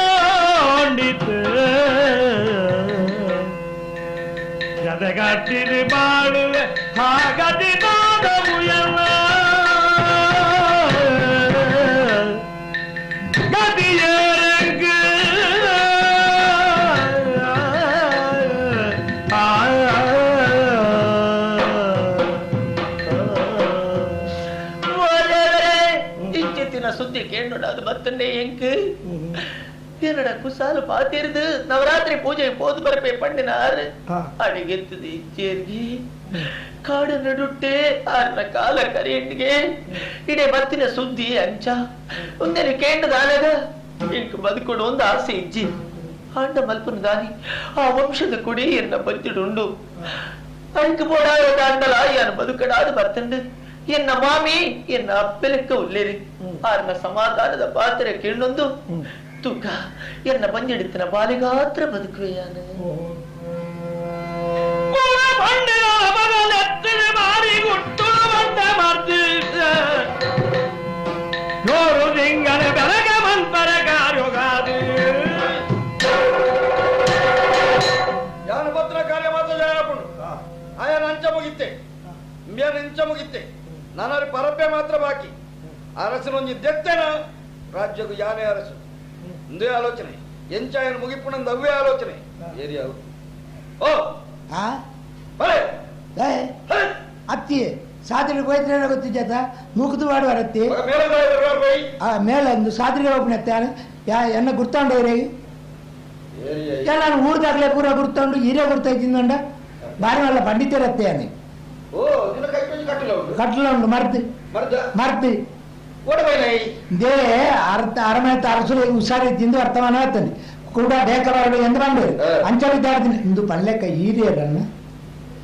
ಪೋಂಡಿತು ಜದಗಟ್ಟಿದು ಬಾಳುವೆ ಹಾಗತಿ ನಾದವು ಎಲ್ಲ ಗತಿಯರಂಗ ಓ ದೇವರೇ ಇಂಚಿತ್ತಿನ ಸುದ್ದಿ ಕೇಂಡು ಅದು ಬತ್ತಂಡೆ ಎಂಕ್ என்னடா குசாலு பாத்திருது நவராத்திரி பூஜை போது பரப்பை பண்ணினாரு அடிಗೆತ್ತது ಇಚ್ಚೇರ್ಗಿ ಕಾಡು ನಡುಟ್ಟೆ ಆರ್ನ ಕಾಲ ಕರೆಯಂಡಿಗೆ ಇಡೆ ಬತ್ತಿನ ಸುದ್ದಿ ಅಂಚ ಒಂದೇನು ಕೇಂಡದಾನಗ ಇಂಕ್ ಬದುಕೊಡು ಒಂದು ಆಸೆ ಇಜ್ಜಿ ಆಂಡ ಮಲ್ಪನ ದಾನಿ ಆ ವಂಶದ ಕುಡಿ ಎನ್ನ ಬಂತಿಡುಂಡು ಅಂಕ್ போடாத தாண்டலா என் ಬದುಕಡಾದ ಬರ್ತಂಡು ಎನ್ನ ಮಾಮಿ ಎನ್ನ ಅಪ್ಪೆಲೆಕ್ಕ ಉಲ್ಲೇರಿ ಆರ್ನ ಸಮಾಧಾನದ ಪಾತ್ರೆ ಕೇಳೊಂದು ತೂಕ ಎನ್ನ ಬಂದಿಡಿತನ ಬಾಲಿಗಾತ್ರ ಬದುಕುವೆಯಾನು ನೂರು ತಿಂಗಳ ಬೆಳಗ ಮಂತರ ಕಾರ್ಯಗಾದು ಯಾನ ಪತ್ರ ಕಾರ್ಯ ಮಾತ್ರ ಜಾಯಪುಂಡು ಆಯನ ಅಂಚ ಮುಗಿತ್ತೆ ಇಂಬ್ಯಾನ ಇಂಚ ಮುಗಿತ್ತೆ ನಾನಾರಿ ಪರಪ್ಪೆ ಮಾತ್ರ ಬಾಕಿ ಅರಸನೊಂಜಿ ದೆತ್ತೆನ ರಾಜ್ಯಕ್ಕೂ ಯಾನೇ ಅರಸು ಒಂದೇ ಆಲೋಚನೆ ಎಂಚಾಯನ ಮುಗಿಪುಣಂದ ಅವೇ ಆಲೋಚನೆ ಏರಿಯಾವು ಓ ಆ ಬರೇ ಏ ಅತ್ತಿ ಸಾತ್ರಿ ಹೋಯ್ತಾರೆ ಗೊತ್ತಿದ್ದ ಮೂಕುದು ವಾಡುವಾರ ಅತ್ತಿ ಮೇಲೆ ಬೈ ಆ ಮೇಲೆ ಒಂದು ಸಾತ್ರಿಗೆ ಹೋಗ್ಬಿಡತ್ತೆ ಯಾ ಎನ್ನ ಗುರ್ತಾಂಡವ್ರೆ ಏರಿಯಾ ನಾನು ಊರ್ದಾಗ್ಲೇ ಪೂರ ಗುರ್ತಂಡು ಹಿರಿಯ ಗುರ್ತೈತಿಂದಂಡ ಬಾರಿ ಮಲ್ಲ ಪಂಡಿತರತ್ತೆ అని ಓ ನಿನ್ನ ಕೈ ಕೊಂಚ ಕಟ್ಟಿಲ್ಲ ಉಂಟು ಕಟ್ಲ ಉಂಡು ಮರ್ದು ಮರ್ದ ಮರ್ದು ಓಡಬೈನ they ಅರ್ಥ ಅರಮನೆ ಅರಸುలు ಹುಷಾರಿ ತಿಂದು ಅರ್ಥಮಾನ ಆಗ್ತದೆ ಕೂಡ ಬೇಕವಾಡ ಎಂದು ಬಂದು ಅಂಚ ವಿದ್ಯಾರ್ಥಿ ಇಂದು ಪಲ್ಲೆಕ್ಕ ಹೀರಿಯರನ್ನ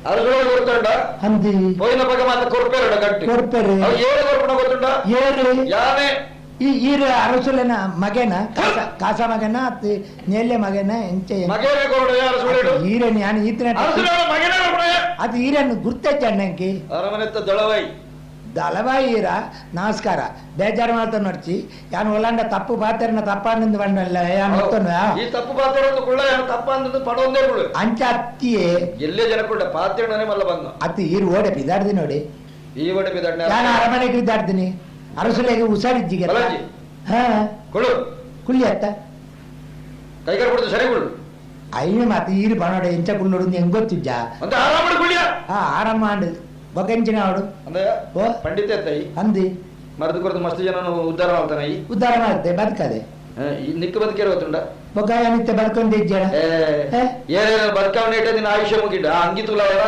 ಅರಸುಗಳು ಗೊತ್ತುಂಡ ಅಂದಿ ಪೋಯಿನ ಬಗ್ಗೆ ಮಾತ್ರ ಕೊರ್ಪೇರಡ ಗಟ್ಟಿ ಕೊರ್ಪೇರು. ಅವು ಏಳು ಕೊರ್ಪಣ ಗೊತ್ತುಂಡ ಏರು ಯಾನೆ ಈ ಈರ ಅರಸುಲೆನ ಮಗನ ಕಾಸ ಕಾಸ ಮಗನ ಅತ್ತಿ ನೇಲ್ಯ ಮಗನ ಎಂಚೆ ಮಗೇನೆ ಕೊರಡ ಅರಸುಗಳು ಈರನ್ ಯಾನ್ ಈತನ ಅರಸುಗಳ ಮಗನೇ ಕೊರ್ಪಣ ಅದು ಈರನ್ ಗುರ್ತೈತೆ ಅಣ್ಣಂಕಿ ಅರಮನೆತ್ತ ದಳವೈ ದಳವಾಯಿರ ನಮಸ್ಕಾರ ಬೇಜಾರು ಮಾಡ್ತಾನೆ ನೋಡ್ಚಿ ಯಾನು ಒಲ್ಲಾಂಡ ತಪ್ಪು ಪಾತ್ರನ ತಪ್ಪ ಬಂಡಲ್ಲ ಯಾನು ಈ ತಪ್ಪು ಪಾತ್ರ ಕುಳ್ಳ ಯಾನು ತಪ್ಪ ಅಂದ ಪಡೊಂದೇ ಕುಳ್ಳು ಅಂಚ ಅತ್ತಿಯೇ ಎಲ್ಲೇ ಜನ ಕುಳ್ಳ ಪಾತ್ರನೇ ಮಲ್ಲ ಬಂದ ಅತ್ತಿ ಈರು ಓಡೆ ಬಿದಾಡ್ದಿ ನೋಡಿ ಈ ಓಡೆ ಬಿದಾಡ್ನ ನಾನು ಅರಮನೆಗೆ ಬಿದ್ದಾಡ್ತೀನಿ ಅರಸುಲೆಗೆ ಹುಷಾರಿಜ್ಜಿಗೆ ಹಾ ಕುಳ್ಳು ಕುಳ್ಳಿ ಅತ್ತ ಕೈಗಾರ ಕೊಡುದು ಸರಿ ಕುಳ್ಳು ಅಯ್ಯ ಮತ್ತೆ ಈರು ಬನೋಡೆ ಎಂಚ ಕುಳ್ಳೋಡು ಹೆಂಗ್ ಗೊತ್ತಿಜ್ಜ ಅಂತ ಆರಾಮ ಕುಳ್ಳಿಯ ಹಾ ಆರಾಮ ಮಾಡು ಬೊಕಂಚಿನ ಅವಡು ಅಂದ್ರೆ ಓ ಪಂಡಿತ ತಾಯಿ ಅಂದಿ ಮರದ ಕೊರದು ಮಸ್ತ್ ಜನ ಉದ್ಧಾರ ಮಾಡ್ತಾನೆ ಈ ಉದ್ಧಾರ ಮಾಡುತ್ತೆ ಬದುಕದೆ ನಿಕ್ಕ ಬದುಕೇರ ಗೊತ್ತುಂಡ ಬೊಕ್ಕ ನಿತ್ಯ ಬದುಕೊಂಡಿಜ್ಜಣ ಏನೇನು ಬದುಕವನ್ನ ಇಟ್ಟ ನಿನ್ನ ಆಯುಷ್ಯ ಮುಗಿಡ ಅಂಗಿ ತುಲಾವರ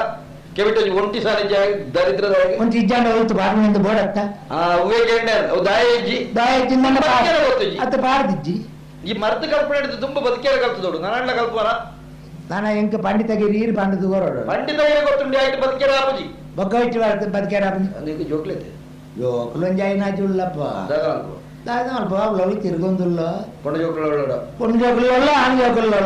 ಕೆವಿಟ ಒಂಟಿ ಸಾಲಿ ದರಿದ್ರದ ಒಂಟಿ ಇಜ್ಜಾಂಡ ಹೋಯ್ತು ಬಾರ್ಮಿಂದ ಬೋಡತ್ತ ಆ ಹೂವೆ ಗೆಂಡೆ ದಾಯ ಇಜ್ಜಿ ದಾಯ ಇಜ್ಜಿ ನನ್ನ ಬದುಕೇರ ಗೊತ್ತಿಜ್ಜಿ ಅತ್ತ ಪಾರ್ದಿಜ್ಜಿ ಈ ಮರದ ಕಲ್ಪನೆ ಹಿಡಿದು ತುಂಬ ಬದುಕೇರ ಕಲ್ತದೋಡು ನಾನಣ್ಣ ಕಲ್ಪನ ನಾನ ಎಂಕ ಪಂಡಿತಗಿರಿ ಈರು ಪಂಡದು ಗೋರೋಡು ಪಂಡಿತಗಿರಿ ಗೊತ್ತುಂಡಿ ಆಯ್ತು ಬದುಕೇರ ಆಪುಜಿ ಬೊಕ್ಕ ಇಟ್ಟು ಬದುಕೇರ ಆಪುಜಿ నీకు జోకులైతే జోకులు ಜುಳ್ಳಪ್ಪ ದಾದ ಅವಳು ತಿರ್ಗೊಂದುಲ್ಲ పొండు జోకుల పొండు జోకుల ఆన్ జోకుల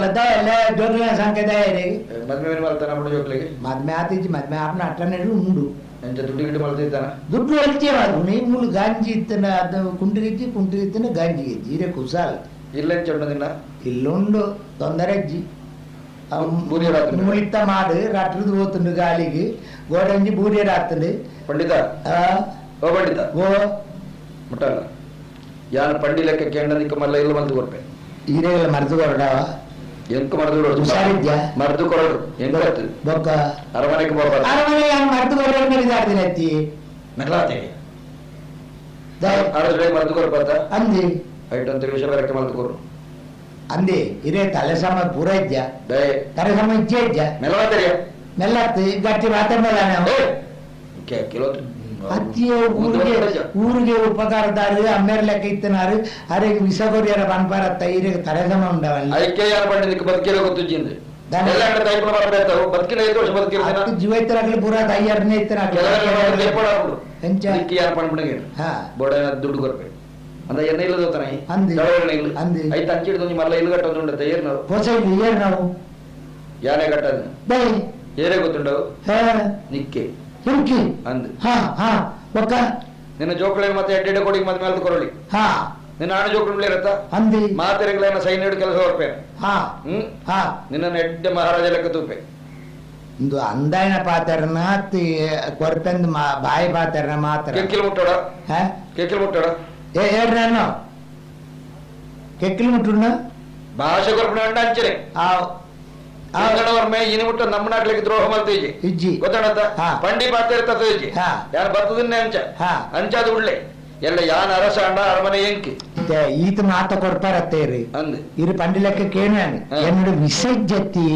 జోకుల సంఖ్య దయరే మద్మే మళ్తాన పొండు జోకులకి మద్మే ఆతిచ్చి మద్మే ఆపన అట్లనే ఉండు ಎಂತ ದುಡ್ಡು ಗಿಡ್ಡು ಮಲ್ತಿದ್ದಾನ ದುಡ್ಡು వెళ్తేవాడు మూడు గాంజి ఇత్తన కుంటుకిచ్చి కుంటుకిత్తన గాంజి ఇచ్చి ఇరే కుసాల్ ఇల్లు ఉండు నిన్న ఇల్లుండు తొందర ఇచ్చి ಮೂಲಿತ್ತ ಮಾಡು ರಟ್ರದು ಹೋತುಂಡು ಗಾಳಿಗೆ ಗೋಡಂಜಿ ಬೂರಿಯ ರಾತ್ರಿ ಪಂಡಿತ ಓ ಪಂಡಿತ ಓ ಮುಟ್ಟಲ್ಲ ಯಾನ್ ಪಂಡಿ ಲೆಕ್ಕ ಕೇಂದ್ರ ನಿಕ್ಕ ಮಲ್ಲ ಇಲ್ಲ ಮಲ್ದು ಕೊರ್ಪೆ ಈರೆಲ್ಲ ಮರ್ದು ಕೊರಡವ ಎಂಕ ಮರ್ದು ಕೊರಡು ಹುಷಾರಿದ್ಯಾ ಮರ್ದು ಕೊರಡು ಎಂಕ ಬೊಕ್ಕ ಅರಮನೆಗೆ ಹೋಗ್ಬಾರ್ದು ಅರಮನೆ ಯಾನ್ ಮರ್ದು ಕೊರಡು ಮೇಲೆ ಇದಾಡ್ತೀನಿ ಅತ್ತಿ ಮೆಲ್ಲತೆ ಅರಸುಡೆ ಮರ್ದು ಕೊರಪತ್ತ ಅಂದಿ ಐಟ್ ಅಂತ ವಿಷಯ ಬರಕ್ಕೆ ಮಲ್ದು ಕೊರು ಅಂದಿ ಇರೇ ತಲೆ ಸಮ ಪೂರ ಇದ್ಯಾ ದಯೆ ತಲೆ ಸಮ ಇಜ್ಜೆ ಇದ್ಯಾ ಮೆಲ್ಲವತ್ತರಿಯ ಮೆಲ್ಲತ್ತು ಗಟ್ಟಿ ಮಾತಾಡ್ಮೇಲೆ ನಾವು ಕೆಲವೊಂದು ಅತ್ತಿಯ ಊರಿಗೆ ಊರಿಗೆ ಉಪಕಾರದಾರು ಅಮ್ಮೇರ್ ಲೆಕ್ಕ ಇತ್ತನಾರು ಅರೆ ವಿಷ ಕೊರಿಯರ ಪನ್ಪಾರತ್ತ ಈರಿಗೆ ತಲೆ ಸಮ ఉండವಲ್ಲ ಐಕೆ ಯಾರು ಪಂಡಿತಕ್ಕೆ ಬದುಕಿರೋ ಗೊತ್ತಿಜ್ಜಿಂದು ಎಲ್ಲ ತೈಪುನ ಬರ್ಬೇಕು ಬದುಕಿನ ಐದು ವರ್ಷ ಬದುಕಿರ್ತಾನ ಜೀವೈತರಾಗ್ಲಿ ಪೂರ ತಯ್ಯಾರನೇ ಇತ್ತನಾಗ್ಲಿ ಕೆಲವೆಲ್ಲ ಎಂಚ ನಿಕ್ಕಿ ಯಾರು ಪಂಡ್ಬಿಡಂಗೆ ಹಾ ಬೋಡ ದುಡ್ಡು ಕೊರ್ಪೆ ಅಂದ ಎನ್ನ ಇಲ್ಲದ ಹೋತಾನೆ ಅಂದಿ. ಇಲ್ಲ ಅಂದಿ. ಐತೆ ಅಂಚಿಡ್ದು ಒಂಜಿ ಮಲ್ಲ ಇಲ್ಲು ಕಟ್ಟೊಂದು ಉಂಡತ್ತ ಏರ್ ನಾವು ಹೊಸ ಇಲ್ಲು ಏರ್ ನಾವು ಯಾನೇ ಕಟ್ಟದ ಬೈ ಏರೇ ಗೊತ್ತುಂಡವು ಹಾ ನಿಕ್ಕೆ ಹುಡುಕಿ ಅಂದ್ ಹಾ ಹಾ ಒಕ್ಕ ನಿನ್ನ ಜೋಕುಳೆ ಮತ್ತೆ ಎಡ್ಡೆಡ್ಡೆ ಕೊಡಿಗೆ ಮತ್ತೆ ಮೇಲೆ ಕೊರಳಿ ಹಾ ನಿನ್ನ ಆಣ ಜೋಕುಳು ಇರತ್ತ ಅಂದಿ ಮಾತೆರೆಗಳನ್ನ ಸೈನ್ಯಡು ಕೆಲಸ ಹೊರಪೆ ಹಾ ಹ್ಮ್ ಹಾ ನಿನ್ನನ್ನು ಎಡ್ಡೆ ಮಹಾರಾಜ ಲೆಕ್ಕ ತೂಪೆ ಇಂದು ಅಂದಾಯನ ಪಾತ್ರನ ಕೊರಪೆಂದು ಬಾಯಿ ಪಾತ್ರನ ಮಾತ್ರ ಕೆಕ್ಕಿಲ್ ಮುಟ್ಟೋಡ ಹಾ ಕೆಕ್ಕಿಲ್ ಮುಟ್ಟೋಡ ಏ ಏರ್ ನಾನು ಕೆಕ್ಕಿಲ್ ಮುಟ್ಟುಣ್ಣ ಭಾಷೆ ಕೊರ್ಪಣ ಅಂಡ ಅಂಚನೆ ಆ ವರ್ಮೆ ಇನಿ ಮುಟ್ಟ ನಮ್ಮ ನಾಟ್ಲಿಕ್ಕೆ ದ್ರೋಹ ಮಲ್ತೇಜಿ ಇಜ್ಜಿ ಗೊತ್ತಣತ್ತ ಹಾ. ಪಂಡಿ ಪಾತ್ರ ತೇಜಿ ಹಾ. ಯಾರು ಬರ್ತದನ್ನೇ ಅಂಚ ಹಾ. ಅಂಚಾದ ಉಳ್ಳೆ ಎಲ್ಲ ಯಾನ್ ಅರಸ ಅಂಡ ಅರಮನೆ ಎಂಕಿ ಈತ ಮಾತ ಕೊಡ್ಪಾರತ್ತೇರಿ ಅಂದ್ ಇರು ಪಂಡಿ ಲೆಕ್ಕ ಕೇಣಾನು ಹಾ. என்னோட ವಿಷಜ್ಜತ್ತಿ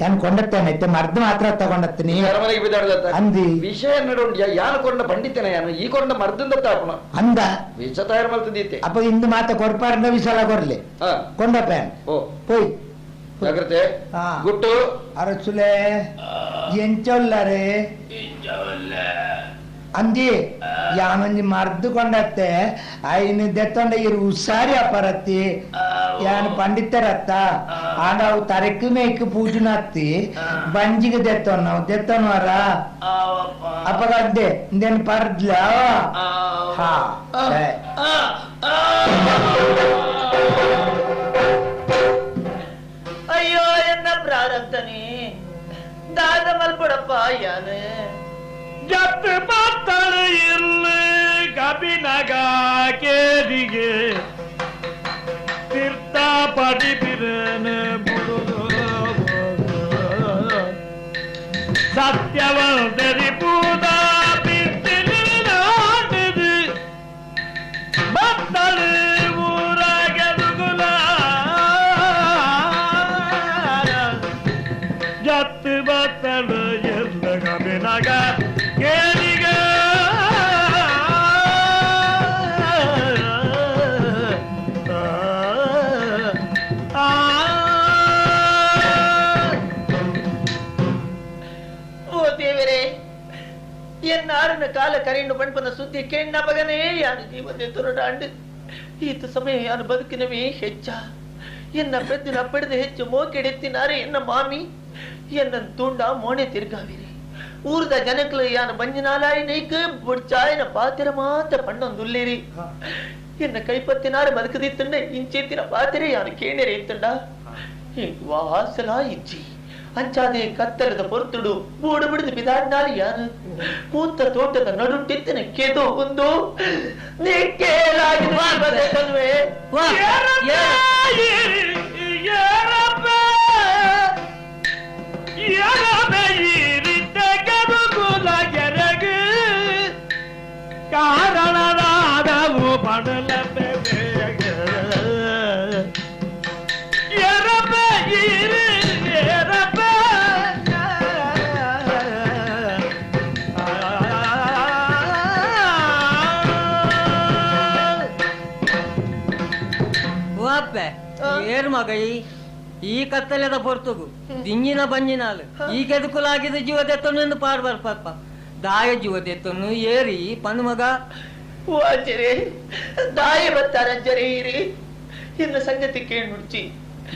ಯಾನ್ ಕೊಂಡತ್ತೇನೆ ಇತ್ತೆ ಮರ್ದು ಮಾತ್ರ ತಗೊಂಡತ್ತೀನಿ ಅರಮನೆಗೆ ಬಿದ್ದಾಡ್ದತ್ತ ಅಂದಿ ವಿಷಯ ನಡು ಯಾನು ಕೊಂಡ ಪಂಡಿತನ ಯಾನು ಈ ಕೊಂಡ ಮರ್ದಿಂದ ತಾಪಣ ಅಂದ ವಿಷ ತಯಾರು ಮಲ್ತದೀತೆ ಅಪ್ಪ ಇಂದು ಮಾತ ಕೊಡ್ಪಾರಂದ ವಿಷಲ ಕೊರ್ಲಿ ಹಾ ಕೊಂಡಪ್ಪ ಓ ಪೋಯ್ ಜಾಗ್ರತೆ ಹಾ. ಗುಟ್ಟು ಅರಸುಲೆ ಎಂಚೊಲ್ಲರೆ ಅಂದಿ ಯಾನೊಂಜಿ ಮರ್ದು ಕೊಂಡತ್ತೆ ಐನು ದೆತ್ತೊಂಡ ಇರು ಉಸಾರಿ ಅಪರತ್ತಿ ಯಾನು ಪಂಡಿತರತ್ತ ಆಂಡ ಅವು ತರಕು ಮೇಕ್ ಪೂಜುನತ್ತಿ ಬಂಜಿಗೆ ದೆತ್ತೊನ್ನ ದೆತ್ತೊನ್ನವರ ಅಪ್ಪಗ ಅಂದೆ ಇಂದೇನು ಪರ್ದ್ಲ ಹಾ ಸರಿ. ಅಯ್ಯೋ ಎನ್ನ ಪ್ರಾರಬ್ಧನಿ ದಾದ ಮಲ್ಪಡಪ್ಪ ಯಾನು ಜತ್ ಪತ್ತಳ ಇರ್ಲು ಕಬಿನಗ ಕೇರಿಗೆ ತೀರ್ಥ ಪಡಿಬಿರನ ಬುಡುದು ಸತ್ಯವಂತರಿ ಪೂದ ಬಿತ್ತಿನಾಡಿದು ಬತ್ತಳು ಊರಾಗೆದುಗುಲ ಜತ್ ಬತ್ತಳು ಇರ್ಲು ಕಬಿನಗ ಕೇರಿಗ ಓ ದೇವರೇ ಎನ್ನಾರನ ಕಾಲ ಕರೆಂಡು ಪಣ್ಪನ ಸುದ್ದಿ ಕೆಣ್ಣ ಮಗನೇ ಯಾನು ಜೀವನ ತುರುಡಾಂಡು ಈತ ಸಮಯ ಯಾನು ಬದುಕಿನವೇ ಹೆಚ್ಚ ಎನ್ನ ಪೆದ್ದಿನ ಪಡೆದ ಹೆಚ್ಚು ಮೋಕೆಡೆತ್ತಿನಾರೆ ಎನ್ನ ಮಾಮಿ ಎನ್ನ ತುಂಡ ಮೋಣೆ ತಿರ್ಗಾವಿರಿ. ಊರದ ಜನಕ್ಲು ಯಾನು ಬಂಜಿನಾಲಾಯಿ ನೈಕ್ ಬೊಡ್ಚಾಯಿನ ಪಾತಿರ ಮಾತ್ರ ಪಣ್ಣೊಂದುಲ್ಲೇರಿ ಎನ್ನ ಕೈಪತ್ತಿನಾರು ಬದುಕದಿತ್ತಂಡ ಇಂಚೇತಿನ ಪಾತಿರೆ ಯಾನು ಕೇಣೆರೆ ಇತ್ತಂಡ ವಾಸಲ ಇಜ್ಜಿ ಅಂಚಾದೆ ಕತ್ತರದ ಪೊರ್ತುಡು ಬೋಡು ಬಿಡಿದು ಬಿದಾಡ್ನಾರು ಯಾನು ಪೂತ ತೋಟದ ನಡುಟ್ಟಿತ್ತಿನ ಕೇದೋ ಒಂದು ಕಾರಣದಾದವು ಪಡಲ ಏರ್ ಮಗ ಈ ಕತ್ತಲೆದ ಪೊರ್ತುಗು ದಿಂಜಿನ ಬಂಜಿನಾಲು ಈ ಕೆದುಕುಲಾಗಿದ ಜೀವದೆತ್ತನ್ನು ಪಾಡ್ ಬರ್ಪಪ್ಪ ದಾಯ ಜೀವದೆತ್ತನ್ನು ಏರಿ ಪನ್ನು ಮಗ ವಾಜರೆ ದಾಯ ಬತ್ತಾರಂಜರೆ ಇರಿ ಇನ್ನ ಸಂಗತಿ ಕೇಳ್ನುಡ್ಚಿ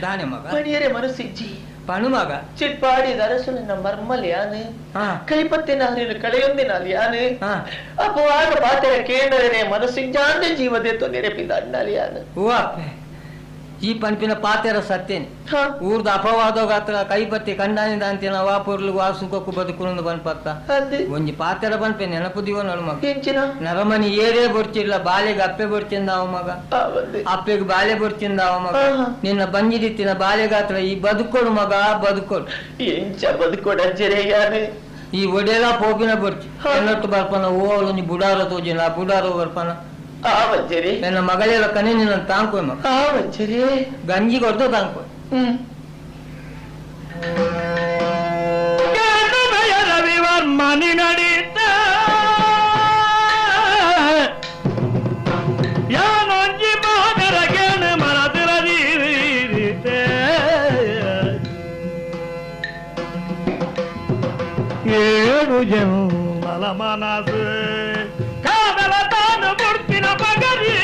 ದಾನೆ ಮಗ ಪಣಿಯರೆ ಮನಸ್ಸಿಜ್ಜಿ ಪಣು ಮಗ ಚಿಟ್ಪಾಡಿದ ಅರಸುಲಿನ ಮರ್ಮಲ್ ಯಾನು ಕೈಪತ್ತಿನ ಹರಿನ ಕಳೆಯೊಂದಿನಾಲ್ ಯಾನು ಅಪವಾದ ಪಾತೆರ ಕೇಂದ್ರರೆ ಮನಸ್ಸಿಜ್ಜಾಂದ ಜೀವದೆತ್ತು ನೆರಪಿದ ಅಣ್ಣಾಲ್ ಯಾನು ಹೂವಪ್ಪೆ ಈ ಪಂಪಿನ ಪಾತೆರ ಸತ್ತೇನೆ ಊರ್ದ ಅಪವಾದೋಗಾತ್ರ ಕೈಪತ್ತಿ ಕಂಡಾನಿದ ಅಂತಿನ ವಾಪುರ್ಲು ವಾಸುಕೊಕ್ಕು ಬದುಕುಂದು ಬನ್ಪತ್ತ ಒಂಜಿ ಪಾತೆರ ಬನ್ಪೆ ನೆನಪು ದಿವ ನೋಡು ಮಗ ನರಮನಿ ಏರೇ ಬೊಡ್ಚಿಲ್ಲ ಬಾಲೆಗೆ ಅಪ್ಪೆ ಬೊಡ್ಚಿಂದ ಅವ ಮಗ ಅಪ್ಪೆಗೆ ಬಾಲೆ ಬೊಡ್ಚಿಂದ ಅವ ಮಗ ನಿನ್ನ ಬಂಜಿದಿತ್ತಿನ ಬಾಲೆಗಾತ್ರ ಈ ಬದುಕೋಡು ಮಗ ಬದುಕೋಡು ಎಂಚ ಬದುಕೋಡಜ್ಜರೆ ಈ ಒಡೆಲ ಪೋಪಿನ ಬೊಡ್ಚಿ ಎನ್ನೊಟ್ಟು ಬರ್ಪನ ಓ ಒಂಜಿ ಬುಡಾರ ತೋಜಿನ ಆ ಬುಡಾರೋ ಬರ್ಪನ ನನ್ನ ಮಗಳೆಲ್ಲ ಕನೆ ನಿನ್ನ ತಾಂಕೋ ಮಗ ಗಂಜಿ ಕೊಡ್ತು ತಾಂಕೋ. ರವಿವರ್ಮನಿ ನಡೀತ ಯಾನೊಂಜಿ ಮಾದರ ಕೇಣ ಮರದಿರದೀತೆ ಏಳು ಜನ್ಮಲ ಮನಸ್ಸು ಕಾದಲ ತಾನು ಮುಡ್ತಿನ ಪಗರಿ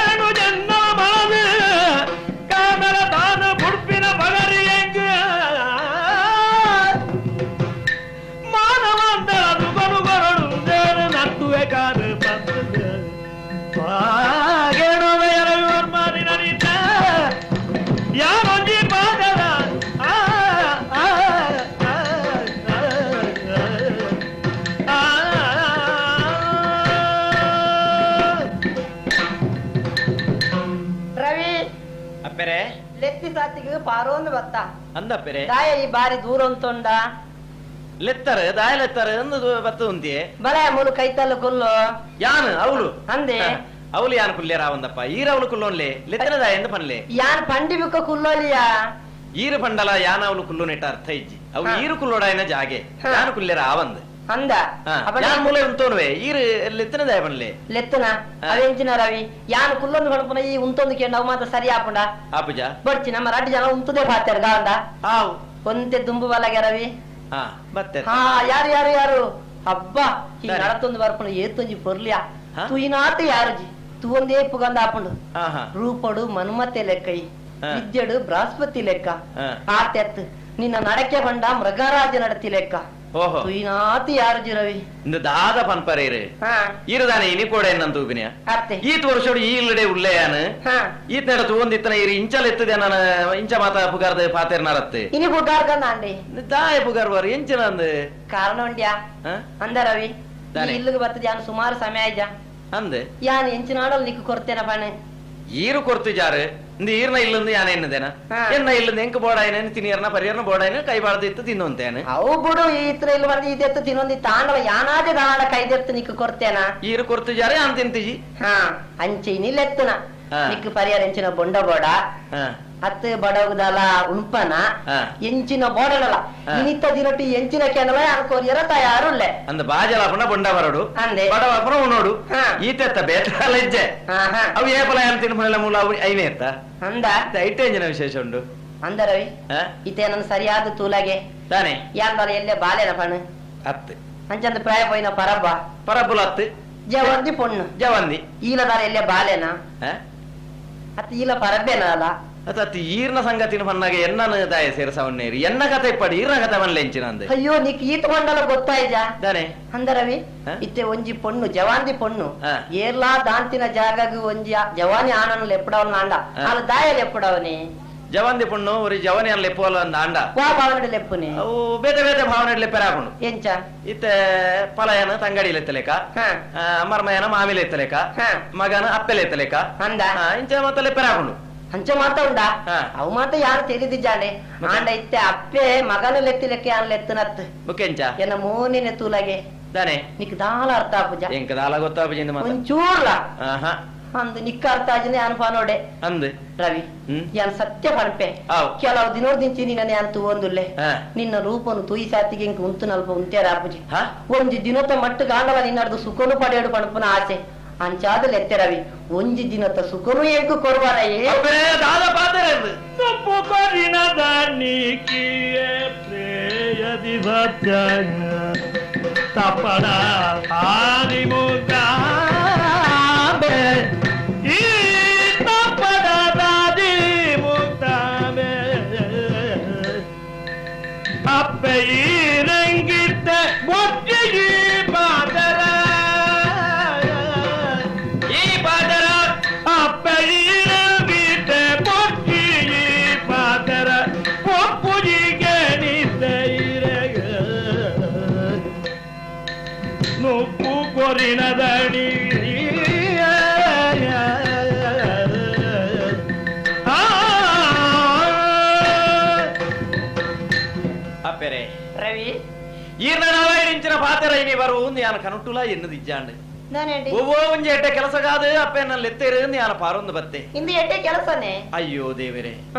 ಏಳು ಜನ್ಮ ಮನದು ಕಾದಲ ತಾನು ಮುಡ್ಪಿನ ಪಗರಿ ಎಂಗ ಮಾನವಂತರದು ಕೊನು ಕೊರಡು ನಟ್ಟುವೆ ಕಾದು ಬಂದು ರವಿವರ್ಮನಿ ನಡೀತ ಯಾರೊಂಜಿ ಪಾದರ ಆ ಆ ರವಿ ಅಪ್ಪೆರೆ ಲೆತ್ತಿ ಸಾತಿಗೆ ಪಾರೋಂದು ಬತ್ತ ಅಂದಪ್ಪೆರೆ ದಾಯ ಈ ಬಾರಿ ದೂರ ಅಂತೊಂಡ ಲೆತ್ತಾರೆ ದಾಯ ಲೆತ್ತಾರೆ ಅಂದು ಬತ್ತ ಉಂತಿಯೇ ಬಲ ಮೂಲು ಕೈತಲ್ಲ ಕುಲ್ಲು ಯಾನು ಅವಳು ಅಂದೆ ಅವಳು ಯಾನು ಕುಲ್ಲೇರ ಅವಂದಪ್ಪ ಈರವಳು ಕುಲ್ಲೋನ್ಲೆ ಲೆತ್ತನ ದಾಯ ಎಂದು ಪನ್ಲೆ ಯಾನ್ ಪಂಡಿ ಬಿಕ್ಕ ಕುಲ್ಲೋಲಿಯಾ ಈರು ಪಂಡಲ ಯಾನ ಅವಳು ಕುಲ್ಲು ನೆಟ್ಟ ಅರ್ಥ ಇಜ್ಜಿ ಅವು ಈರು ಕುಲ್ಲೋಡಾಯನ ಜಾಗೆ ಯಾನು ಕುಲ್ಲೇರ ಆವಂದ್ ಅಂದ ಯಾನ್ ಮೂಲೆ ಉಂತೋನ್ವೆ ಈರು ಲೆತ್ತನ ದಾಯ ಪನ್ಲೆ ಲೆತ್ತನ ಅವೆಂಚಿನ ರವಿ ಯಾನ್ ಕುಲ್ಲೊಂದು ಪಣಪುನ ಈ ಉಂತೊಂದು ಕೇಂಡ ಅವು ಮಾತ್ರ ಸರಿ ಆಪುಂಡ ಆಪುಜ ಬಡ್ಚಿ ನಮ್ಮ ರಡ್ಡು ಜನ ಉಂತುದೇ ಪಾತಾರ ಗಾಂದ ಆವು ಒಂತೆ ದುಂಬು ಬಲಗೆ ರವಿ ಬತ್ತೆ ಹಾ ಯಾರು ಯಾರು ಯಾರು ಅಬ್ಬಾ ಈ ನಡತೊಂದು ಬರ್ಪುಣ ಏತೊಂಜಿ ಪೊರ್ಲಿಯಾ ತುಯಿನಾತ ಯಾರುಜಿ ತುವಂದೇ ಪುಗಂದ ಆಪುಂಡು ರೂಪಡು ಮನ್ಮತೆ ಲೆಕ್ಕೈ ವಿದ್ಯೆಡು ಬೃಹಸ್ಪತಿ ಲೆಕ್ಕ ಆತೆತ್ ನಿನ್ನ ನಡಕೆ ಬಂಡ ಮೃಗರಾಜ ನಡತಿ ಲೆಕ್ಕ ತುಯಿನಾತ ಯಾರುಜಿ ರವಿ ದಾದ ಪನ್ಪರೇರು ಈರುದಾನೆ ಇನಿ ಕೂಡ ಎನ್ನಂತ ತೂಪಿನ ಈತ್ ವರ್ಷೋಡು ಈ ಇಲ್ಲಡೆ ಉಲ್ಲೆಯಾನ ಈತನಡ ತೂವಂದಿತ್ತನ ಈರು ಇಂಚಲ ಎತ್ತದೆ ನಾನು ಇಂಚ ಮಾತ ಪುಗಾರ್ದ ಪಾತೇರ್ನಾರತ್ತೆ ಇನಿ ಪುಗಾರ್ಗಂದಾಂಡಿ ದಾಯ ಪುಗಾರ್ವಾರು ಎಂಚಿನ ಅಂದು ಕಾರಣ ಉಂಡ್ಯಾ ಅಂದ ರವಿ ಇಲ್ಲಿಗೆ ಬರ್ತದೆ ಯಾನು ಸುಮಾರು ಸಮಯ ಆಯ್ಜ ಅಂದೆ ಯಾನ್ ಎಂಚಿನಾಡಲ್ ನಿಕ್ಕು ಕೊರ್ತೇನ ಪಣೆ ಈರು ಕೊರ್ತು ಜಾರು ಇಂದು ಈರ್ನ ಇಲ್ಲಂದು ಯಾನ ಎನ್ನದೇನ ಎನ್ನ ಇಲ್ಲಂದು ಎಂಕ ಬೋಡಾಯನ ತಿನಿಯರ್ನ ಪರಿಯರ್ನ ಬೋಡಾಯನ ಕೈ ಬಾಳ್ದು ಇತ್ತು ತಿನ್ನುವಂತೇನೆ ಅವು ಬಿಡು ಈ ಇತ್ರ ಇಲ್ಲ ಬರ್ದು ಇದೆತ್ತು ತಿನ್ನೊಂದಿ ತಾಂಡವ ಯಾನಾದೆ ದಾಳ ಕೈದೆತ್ತು ನಿಕ್ಕು ಕೊರ್ತೇನ ಈರು ಕೊರ್ತು ಜಾರೆ ಯಾನ್ ತಿಂತಿಜಿ ಹಾ ಅಂಚೆ ನಿಲ್ಲೆತ್ತನ ನಿಕ್ಕು ಪರಿಯರ್ ಎಂಚಿನ ಬೊಂಡ ಬೋಡ ಅತ್ತು ಬಡವುದಲ ಉಂಪನ ಎಂಚಿನ ಬೋಡಲ್ಲ ಇನಿತ್ತ ದಿನಟಿ ಎಂಚಿನ ಕೆನಲ ಅನ್ಕೋರಿಯರ ತಯಾರುಲ್ಲೆ ಅಂದ ಬಾಜಲ ಪುನ ಬೊಂಡ ಬರಡು ಅಂದೆ ಬಡವ ಪುನ ಉಣೋಡು ಈತೆತ್ತ ಬೇತಾಲ ಇಜ್ಜೆ ಅವು ಏಪಲ ಯಾನ್ ತಿನ್ಪುನೆಲ್ಲ ಮೂಲ ಅವು ಐನೇ ಎತ್ತ ಅಂದ ಐಟೆ ಎಂಜಿನ ವಿಶೇಷ ಉಂಡು ಅಂದ ರವಿ ಇತ್ತೆ ನನ್ನ ಸರಿಯಾದ ತೂಲಾಗೆ ತಾನೆ ಯಾನ್ ಬಲ ಎಲ್ಲೆ ಬಾಲೆನ ಪಣು ಅತ್ತು ಅಂಚಂದ ಪ್ರಾಯ ಪೋಯಿನ ಪರಬ್ಬ ಪರಬ್ಬುಲ ಅತ್ತು ಜವಂದಿ ಪೊಣ್ಣು ಜವಂದಿ ಈಲದಾರ ಎಲ್ಲೆ ಬಾಲೆನ ಅತ್ತು ಈಲ ಪರಬ್ಬೇನ ಅಲ್ಲ ಅತ್ತ ಈರ್ನ ಸಂಗತಿನ ಪನ್ನಾಗ ಎನ್ನನ ದಾಯ ಸೇರಸವನ್ನೇರಿ ಎನ್ನ ಕತೆ ಇಪ್ಪಡಿ ಈರ್ನ ಕತೆ ಮನ್ಲೆಂಚಿನಂದೆ. ಅಯ್ಯೋ ನಿಕ್ ಈತ ಮಂಡಲ ಗೊತ್ತಾಯ್ಜಾ ದಾನೆ ಅಂದರವಿ ಇತ್ತೆ ಒಂಜಿ ಪೊಣ್ಣು ಜವಾಂದಿ ಪೊಣ್ಣು ಏರ್ಲಾ ದಾಂತಿನ ಜಾಗಗ್ ಒಂಜಿ ಜವಾನಿ ಆನನ್ ಲೆಪ್ಪಡವನ್ ಆಂಡ ಅಲ್ಲ ದಾಯ ಲೆಪ್ಪಡವನಿ ಜವಂದಿ ಪೊಣ್ಣು ಒರಿ ಜವನಿ ಅನ್ ಲೆಪ್ಪೋಲ ಅಂದ ಆಂಡ ವಾ ಭಾವನೆ ಲೆಪ್ಪುನಿ ಅವು ಬೇತೆ ಬೇತೆ ಭಾವನೆ ಲೆಪ್ಪೆರಾಪುಂಡು ಎಂಚ ಇತ್ತೆ ಪಲಯನ ತಂಗಡಿಲ ಎತ್ತಲೇಕ ಮರ್ಮಯನ ಮಾಮಿಲ ಎತ್ತಲೇಕ ಮಗನ ಅಪ್ಪೆಲೆ ಎತ್ತಲೇಕ ಅಂದ ಇಂಚ ಮತ್ತ ಲೆಪ್ಪೆರಾಪುಂಡು ಅಂಚ ಮಾತ ಉಂಡಾ ಅವು ಮಾತ ಯಾರು ತಿಳಿದಿದ್ದಾನೆ ಆಂಡ ಇತ್ತೆ ಅಪ್ಪೆ ಮಗನ ಲೆತ್ತಿಲೆಕ್ಕೆ ಯಾನ್ ಲೆತ್ತನತ್ ಬುಕ್ಕೆಂಚ ಎನ್ನ ಮೋನಿನ ತೂಲಗೆ ದಾನೆ ನಿಕ್ ದಾಲ ಅರ್ಥ ಆಪುಜ ಎಂಕ ದಾಲ ಗೊತ್ತಾಪುಜ ಇಂದ ಮಾತ ಒಂಚೂರ್ಲ ಅಂದು ನಿಕ್ಕ ಅರ್ಥ ಆಜಿನ ಯಾನ್ ಪಾನೋಡೆ ಅಂದ್ ರವಿ ಯಾನ್ ಸತ್ಯ ಪನ್ಪೆ ಕೆಲವು ದಿನೋದಿಂಚಿ ನಿನ್ನ ಯಾನ್ ತೂವೊಂದುಲ್ಲೆ ನಿನ್ನ ರೂಪನು ತೂಯಿ ಸಾತಿಗೆ ಇಂಕ ಉಂತು ನಲ್ಪ ಉಂತೇರ ಆಪುಜಿ ಒಂಜಿ ದಿನತ ಮಟ್ಟು ಗಾಂಡಲ ನಿನ್ನಡ್ದು ಸುಖನು ಪಡೆಯಡು ಪಣಪುನ ಆಸೆ ಅಂಚಾದ ಲೆತ್ತೆ ರವಿ ಒಂಜಿ ದಿನತ ಸುಖನು ಎಂಕು ಕೊರುವಾರಯೇ ತಪಡ ಈ ತಪಡ ದಾದಿ ಮುಕ್ತಾಬೆ ಅಪ್ಪೆ ಈ ರಂಗಿತ್ತ ಬೊಜ್ಜಿಗೆ ಬಾದರ ಈ ಬಾದರ ಅಪ್ಪೆ ಈ ರಂಗಿತ್ತ ಬೊಜ್ಜಿಗೆ ಬಾದರ ಒಪ್ಪುಜಿಗೆ ನಿಸೈರಗ ನುಪ್ಪು ಕೊರಿನದಣಿ ಅಪ್ಪೆರೆ ರವಿ ಈರ್ನ ನಾವಾಯಿಡಿಂಚಿನ ಪಾತೆರ ಇನಿ ಬರು ಯಾನ ಕನುಟ್ಟುಲ ಎನ್ನದಿಜ್ಜಾಂಡ್ ಒವ್ವೋ ಒಂಜಿ ಎಡ್ಡೆ ಕೆಲಸ ಕಾದು ಅಪ್ಪೆ ನನ್ನ ಲೆತ್ತೇರು ಯಾನ ಪಾರೊಂದು ಬತ್ತೆ ಇಂದು ಎಡ್ಡೆ ಕೆಲಸನೇ ಅಯ್ಯೋ ದೇವರೇ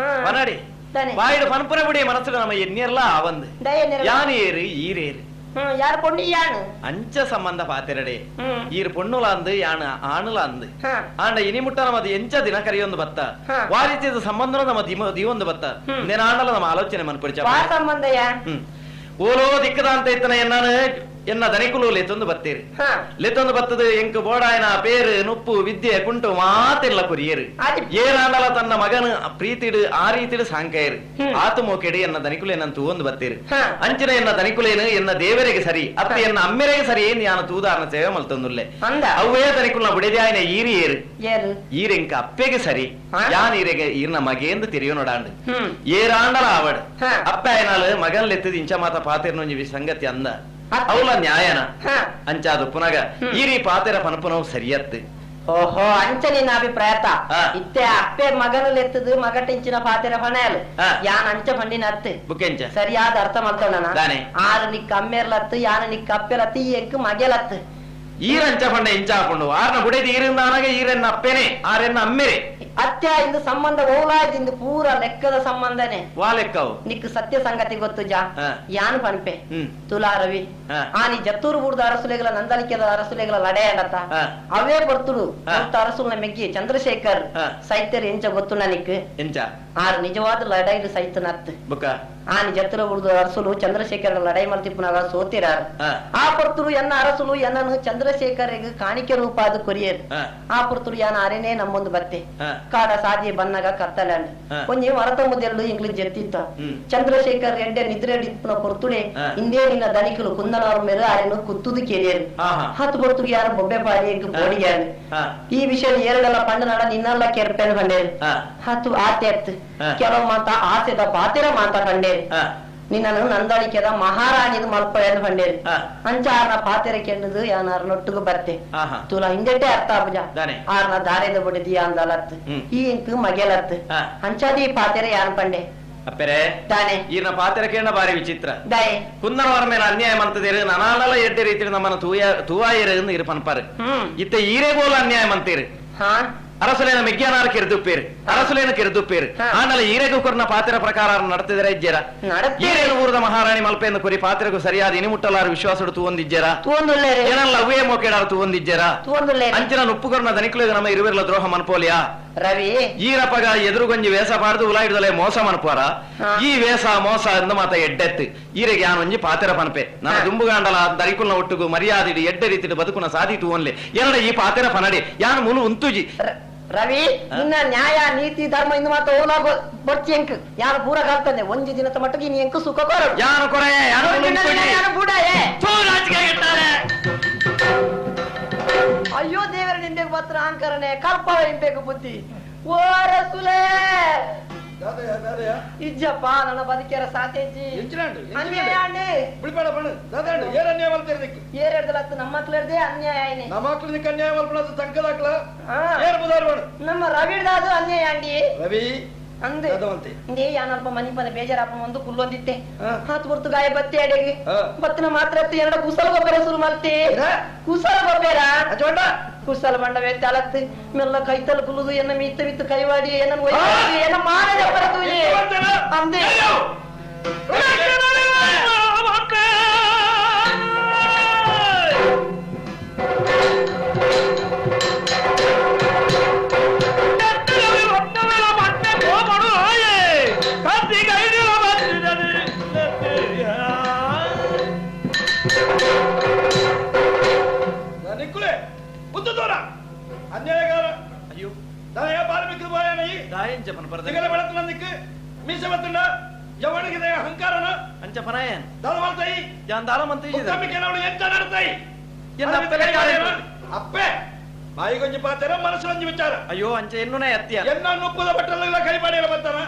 ಮನಾಡಿ ಬಾಯಿಡು ಪನ್ಪುನ ಬಿಡಿ ಮನಸ್ಸು ನಮ್ಮ ಎನ್ನಿರ್ಲ ಆವಂದು ಯಾನೇರು ಈರೇರು ಯಾರು ಪೊಣ್ಣು ಯಾನು ಅಂಚ ಸಂಬಂಧ ಪಾತೆರಡೆ ಈರು ಪೊಣ್ಣುಲ ಅಂದು ಯಾಣ ಆಣುಲ ಅಂದು ಆಂಡ ಇನಿ ಮುಟ್ಟ ನಮ್ಮದು ಎಂಚ ದಿನ ಕರಿಯೊಂದು ಬತ್ತ ವಾರಿತ್ಯದ ಸಂಬಂಧ ನಮ್ಮ ದಿವೊಂದು ಬತ್ತ ನೆನಾಂಡಲ ನಮ್ಮ ಆಲೋಚನೆ ಮನ್ಪಡಿಚ ಸಂಬಂಧಯ ಓಲೋ ದಿಕ್ಕದ ಅಂತ ಇತ್ತನ ಎನ್ನಾನು ಎನ್ನ ದನಿಕುಲು ಲೆತ್ತೊಂದು ಬತ್ತೀರಿ ಲೆತ್ತೊಂದು ಬತ್ತದು ಎಂಕ್ ಬೋಡಾಯನ ಪೇರು ನುಪ್ಪು ವಿದ್ಯೆ ಕುಂಟು ಮಾತೆಲ್ಲ ಕೊರಿಯರು ಏನಾಂಡಲ ತನ್ನ ಮಗನ ಪ್ರೀತಿಡು ಆ ರೀತಿಡು ಸಾಂಕಯರು ಆತು ಮೋಕೆಡು ಎನ್ನ ದನಿಕುಲು ಎನ್ನ ತೂವೊಂದು ಬತ್ತೀರಿ ಅಂಚಿನ ಎನ್ನ ದನಿಕುಲೇನು ಎನ್ನ ದೇವರಿಗೆ ಸರಿ ಅತ್ತ ಎನ್ನ ಅಮ್ಮೆರೆಗೆ ಸರಿ ಏನ್ ಯಾನ ತೂದಾರನ ಸೇವೆ ಮಲ್ತೊಂದುಲ್ಲೆ ಅವೇ ದನಿಕುಲ್ನ ಬಿಡದೆ ಈರಿ ಏರು ಈರೆಂಕ ಅಪ್ಪೆಗೆ ಸರಿ ಯಾನ್ ಈರೆಗೆ ಈರ್ನ ಮಗೇಂದು ತಿರಿಯೋ ನೋಡಾಂಡು ಏರಾಂಡಲ ಆವಡ್ ಅಪ್ಪ ಏನಾಲು ಮಗನ್ ಲೆತ್ತದ ಇಂಚ ಮಾತ ಪಾತೆರ್ನೊಂಜಿ ಸಂಗತಿ ಅಂದ ಅವಲ ನ್ಯಾಯನ ಅಂಚಾದು ಪುನಗ ಈರಿ ಪಾತೆರ ಪನಪುನವು ಸರಿಯತ್ತು ಓಹೋ ಅಂಚ ನಿನ್ನ ಅಭಿಪ್ರಾಯ ಇತ್ತೆ ಅಪ್ಪೆ ಮಗನು ಲೆತ್ತದು ಮಗಟಿಂಚಿನ ಪಾತೆರ ಪಣೆಯಲು ಯಾನ್ ಅಂಚ ಪಂಡಿನ ಅತ್ತು ಬುಕ್ಕೆಂಚ ಸರಿಯಾದ ಅರ್ಥ ಮಾಡ್ತಾನ ಆರು ನಿಕ್ಕ ಅಮ್ಮೇರ್ಲತ್ತು ಯಾನ ನಿಕ್ಕ ಅಪ್ಪೆಲತ್ತು ಈ ಎಂಕ್ ಮಗೆಲತ್ತು ಈರಂಚ ಪಂಡ ಇಂಚ ಹಾಕೊಂಡು ಆರ್ನ ಬುಡೇದಿ ಈರಿಂದಾನಾಗ ಈರೆನ್ನ ಅಪ್ಪೇನೆ ಆರೆನ್ನ ಅಮ್ಮೇರೆ ಅತ್ಯ ಇಂದು ಸಂಬಂಧ ಓಲಾಯ್ದು ಪೂರ ಲೆಕ್ಕದ ಸಂಬಂಧನೆ ವಾ ಲೆಕ್ಕವು ನಿಕ್ ಸತ್ಯ ಸಂಗತಿ ಗೊತ್ತು ಜಾ ಯಾನ್ ಪನ್ಪೆ ತುಲಾ ರವಿ ಆ ನೀ ಜತ್ತೂರು ಬೂಡ್ದ ಅರಸುಲೆಗಳ ನಂದಲಿಕೆದ ಅರಸುಲೆಗಳ ಲಡೆಯಂಡತ ಅವೇ ಬರ್ತುಡು ಅರಸುಲ್ನ ಮೆಗ್ಗಿ ಚಂದ್ರಶೇಖರ್ ಸೈತ್ಯರ್ ಎಂಚ ಗೊತ್ತು ನಿಕ್ ಎಂಚ ಆರು ನಿಜವಾದ ಲಡೈಲು ಸೈತನತ್ ಬುಕ್ಕ ಆನಿ ಜತ್ರ ಉಳಿದು ಅರಸುಲು ಚಂದ್ರಶೇಖರ ಲಡೈ ಮಲ್ತಿಪ್ಪುನಾಗ ಸೋತಿರಾರು ಆ ಪೊರ್ತುಲು ಎನ್ನ ಅರಸುಲು ಎನ್ನನು ಚಂದ್ರಶೇಖರಿಗೆ ಕಾಣಿಕೆ ರೂಪ ಅದು ಕೊರಿಯರ್ ಆ ಪೊರ್ತುಲು ಯಾನ ಅರೆನೇ ನಮ್ಮೊಂದು ಬತ್ತೆ ಕಾಡ ಸಾದಿ ಬನ್ನಗ ಕತ್ತಲಂಡ್ ಒಂಜಿ ಮರತ ಮುದ್ದೆರಡು ಇಂಗ್ಲಿಷ್ ಜೆತ್ತಿತ್ತ ಚಂದ್ರಶೇಖರ್ ಎಡ್ಡೆ ನಿದ್ರೆ ಇಪ್ಪುನ ಪೊರ್ತುಳೆ ಇಂದೇ ನಿನ್ನ ದನಿಕಲು ಕುಂದನವ್ರ ಮೇಲೆ ಅರೆನು ಕುತ್ತುದು ಕೇಳಿಯರು ಹತ್ತು ಪೊರ್ತುಲು ಯಾರು ಬೊಬ್ಬೆ ಪಾಡಿ ಎಂಕ್ ಬೋಡಿಗ್ಯಾರು ಈ ವಿಷಯ ಏರಡೆಲ್ಲ ಪಂಡನಾಡ ನಿನ್ನೆಲ್ಲ ಕೆರ್ಪೆನ್ ಬಂಡೇರು ಹತ್ತು ಆತೆ ಅತ್ತು ಕೆಲವು ಮಾತ ಆಸೆದ ಪಾತೆರ ಮಾತ ಕಂಡೇರು ನಿನ್ನನ್ನು ನಂದಳಿಕೆದ ಮಹಾರಾಣಿದು ಮಲ್ಪ ಎಂದು ಬಂಡೇರು ಅಂಚ ಆರ್ನ ಪಾತೆರ ಕೆಂಡದು ಯಾನಾರ ನೊಟ್ಟುಗು ಬರ್ತೆ ತುಲ ಹಿಂದೆಟ್ಟೆ ಅರ್ಥ ಆಪುಜ ಆರ್ನ ದಾರೆದ ಬಡಿದಿ ಅಂದಲತ್ತು ಈ ಎಂಕ್ ಮಗೆಲತ್ತು ಅಂಚಾದಿ ಪಾತೆರ ಯಾನ್ ಪಂಡೆ ಅಪ್ಪೆರೆ ತಾನೆ ಈರ್ನ ಪಾತೆರ ಕೇಳ ಬಾರಿ ವಿಚಿತ್ರ ದಾಯೆ ಕುಂದನವರ ಮೇಲೆ ಅನ್ಯಾಯ ಮಂತದೇರು ನನಾನಲ ಎಡ್ಡೆ ರೀತಿ ನಮ್ಮನ್ನ ತೂವಾಯರು ಇರು ಪನ್ಪಾರು ಇತ್ತ ಈರೇ ಗೋಲ ಅನ್ಯಾಯ ಮಂತೀರು ಅರಸುಲೇನ ಮೆಗ್ಯಾನಾರ ಕೆರೆದುಪ್ಪೇರು ಅರಸುಲೇನ ಕೆರೆದುಪ್ಪೇರು ಆನಲ ಈರೆಗೂ ಕೊರ್ನ ಪಾತೆರ ಪ್ರಕಾರ ನಡತಿದರೆ ಇಜ್ಜೇರ ಈರೇನು ಊರದ ಮಹಾರಾಣಿ ಮಲ್ಪೆಯನ್ನು ಕೊರಿ ಪಾತ್ರೆಗೂ ಸರಿಯಾದ ಇನಿಮುಟ್ಟಲಾರು ವಿಶ್ವಾಸಡು ತೂವೊಂದಿಜ್ಜೇರ ಏನಲ್ಲ ಅವೇ ಮೋಕೇಡಾರು ತೂವೊಂದಿಜ್ಜೇರ ಅಂಚಿನ ನುಪ್ಪುಕೊರ್ನ ದನಿಕುಲಿಗೆ ನಮ್ಮ ಇರುವಿರ್ಲ ದ್ರೋಹ ಮನ್ಪೋಲಿಯಾ ರವಿ ಈರಪಗ ಎದುರುಗೊಂಜಿ ವೇಸ ಪಾಡ್ದು ಉಲಾಯಿಡ್ದಲೆ ಮೋಸ ಮನ್ಪುವಾರ ಈ ವೇಸ ಮೋಸ ಎಂದ ಮಾತ ಎಡ್ಡೆತ್ತು ಈರೆಗೆ ಯಾನೊಂಜಿ ಪಾತೆರ ಪನಪೆ ನನ್ನ ದುಂಬುಗಾಂಡಲ ದರಿಕುಲ್ನ ಒಟ್ಟುಗು ಮರ್ಯಾದಿಡು ಎಡ್ಡೆ ರೀತಿಡು ಬದುಕುನ ಸಾದಿಟು ಒನ್ಲೆ ಏನಡ ಈ ಪಾತೆರ ಪನಡಿ ಯಾನು ಮುಲು ಉಂತುಜಿ. ರವಿ ನಿನ್ನ ನ್ಯಾಯ ನೀತಿ ಧರ್ಮ ಇಂದು ಮಾತ್ರ ಓಲಾ ಬೊರ್ಚಿ ಎಂಕ್ ಯಾರು ಪೂರ ಕಲ್ತಂದೆ ಒಂಜಿ ದಿನದ ಮಟ್ಟಿಗೆ ನೀ ಎಂಕ್ ಸುಖ ಕೊರಡು ಯಾನು ಕೊರೆ ಯಾನು ಬುಡಯೇ ಅಯ್ಯೋ ದೇವರ ನಿಂಬೆಗೆ ಪತ್ರ ಅಂಕರನೆ ಕಲ್ಪವ ನಿಂಬೆಗೆ ಬುದ್ಧಿ ಓ ರಸುಲೇ ಇಜ್ಜಪ್ಪ ನನ್ನ ಬದುಕಿಯರ ಸಾತೇಜಿ ನಮ್ಮ ಅನ್ಯಾಯ ನಮ್ಮ ರವಿಡ್ದಾದು ಅನ್ಯಾಯ ಅಂಡಿ ರವಿ ಅಂದೆ ಯಾನಲ್ಪ ಮನಿಪನ ಬೇಜಾರಪ್ಪ ಒಂದು ಕುಲ್ಲೊಂದಿತ್ತೆ ಹಾತು ಹೊರ್ತು ಗಾಯ ಬತ್ತಿ ಅಡೆಗೆ ಬತ್ತಿನ ಮಾತ್ರ ಎರಡು ಕುಸಲ ಗೊಬ್ಬರ ಶುರು ಮಲ್ತಿ ಕುಸಲ ಗೊಬ್ಬರ ಕುಸಲ ಬಂಡವೇ ತಲತ್ತು ಮೆಲ್ಲ ಕೈತಲ್ ಕುಲ್ಲುದು ಎನ್ನ ಮೀತ್ತ ಮಿತ್ತು ಕೈವಾಡಿ ಎನ್ನ ಎನ್ನ ಮಾನದ ಬರದು ಅಂದೆ ಅನ್ಯಾಯಗಾರ ಅಯ್ಯೋ ದಾಯ ಬಾಲ್ಮೀಕಿ ಬಾಯನಯಿ ದಾಯಂಚ ಪನ ದಿಗಲ ಬೆಳತನಂದಿಕ್ಕು ಮೀಸೆ ಬತ್ತಂಡ ಯವಣಿಗೆ ಅಹಂಕಾರನ ಅಂಚ ಪನಾಯನ್ ದಾದವಾಲ್ತಾಯಿ ಯಾನ್ ದಾಲ ಮಂತ ಮುತ್ತಮ್ಮಿಕೆನವಳು ಎಂಚ ನಡತಾಯಿ ಅಪ್ಪೆ ಬಾಯಿಗೊಂಜಿ ಪಾತೆರ ಮನಸ್ಸೊಂಜಿ ವಿಚಾರ ಅಯ್ಯೋ ಅಂಚ ಎನ್ನುನೇ ಅತ್ತಿಯ ಎನ್ನ ನುಪ್ಪದ ಬಟ್ಟಲ ಕೈಪಾಡಿಯಲ ಬತ್ತಾನ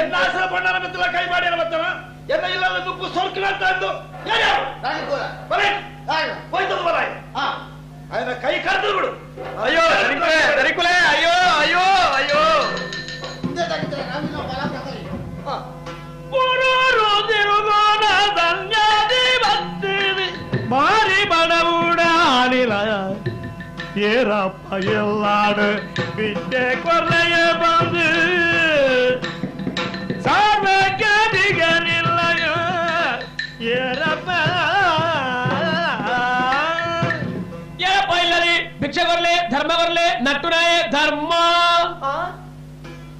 ಎನ್ನ ಆಸರ ಬಣ್ಣನ ಮೆತ್ತಲ ಕೈಪಾಡಿಯಲ ಬತ್ತಾನ ಎನ್ನ ಇಲ್ಲದ ನುಪ್ಪು ಸೊರ್ಕಿನ ಅಂದು ಬರೇ ಹೋಯ್ತದ ಬರಾಯ್ ఆయన ಕೈ ಕರೆದು ಬಿಡು ಅಯ್ಯೋ ದರಿಕುಲೆ ಅಯ್ಯೋ ಅಯ್ಯೋ ಅಯ್ಯೋ ಮಾರಿ ಬಡವುಡಾನಿಲ ಏರಪ್ಪ ಎಲ್ಲಾಡು ಬಿಟ್ಟೆ ಕೊರಲೆಯ ಬಂದು ಸಾರ್ವಜನಿಗನಿಲ್ಲಯ ಏರಪ್ಪ ಏನಪ್ಪ ಇಲ್ಲರಿ ಭಿಕ್ಷೆ ಬರ್ಲೆ ಧರ್ಮ ಬರ್ಲೆ ನಟ್ಟುನಾಯ ಧರ್ಮ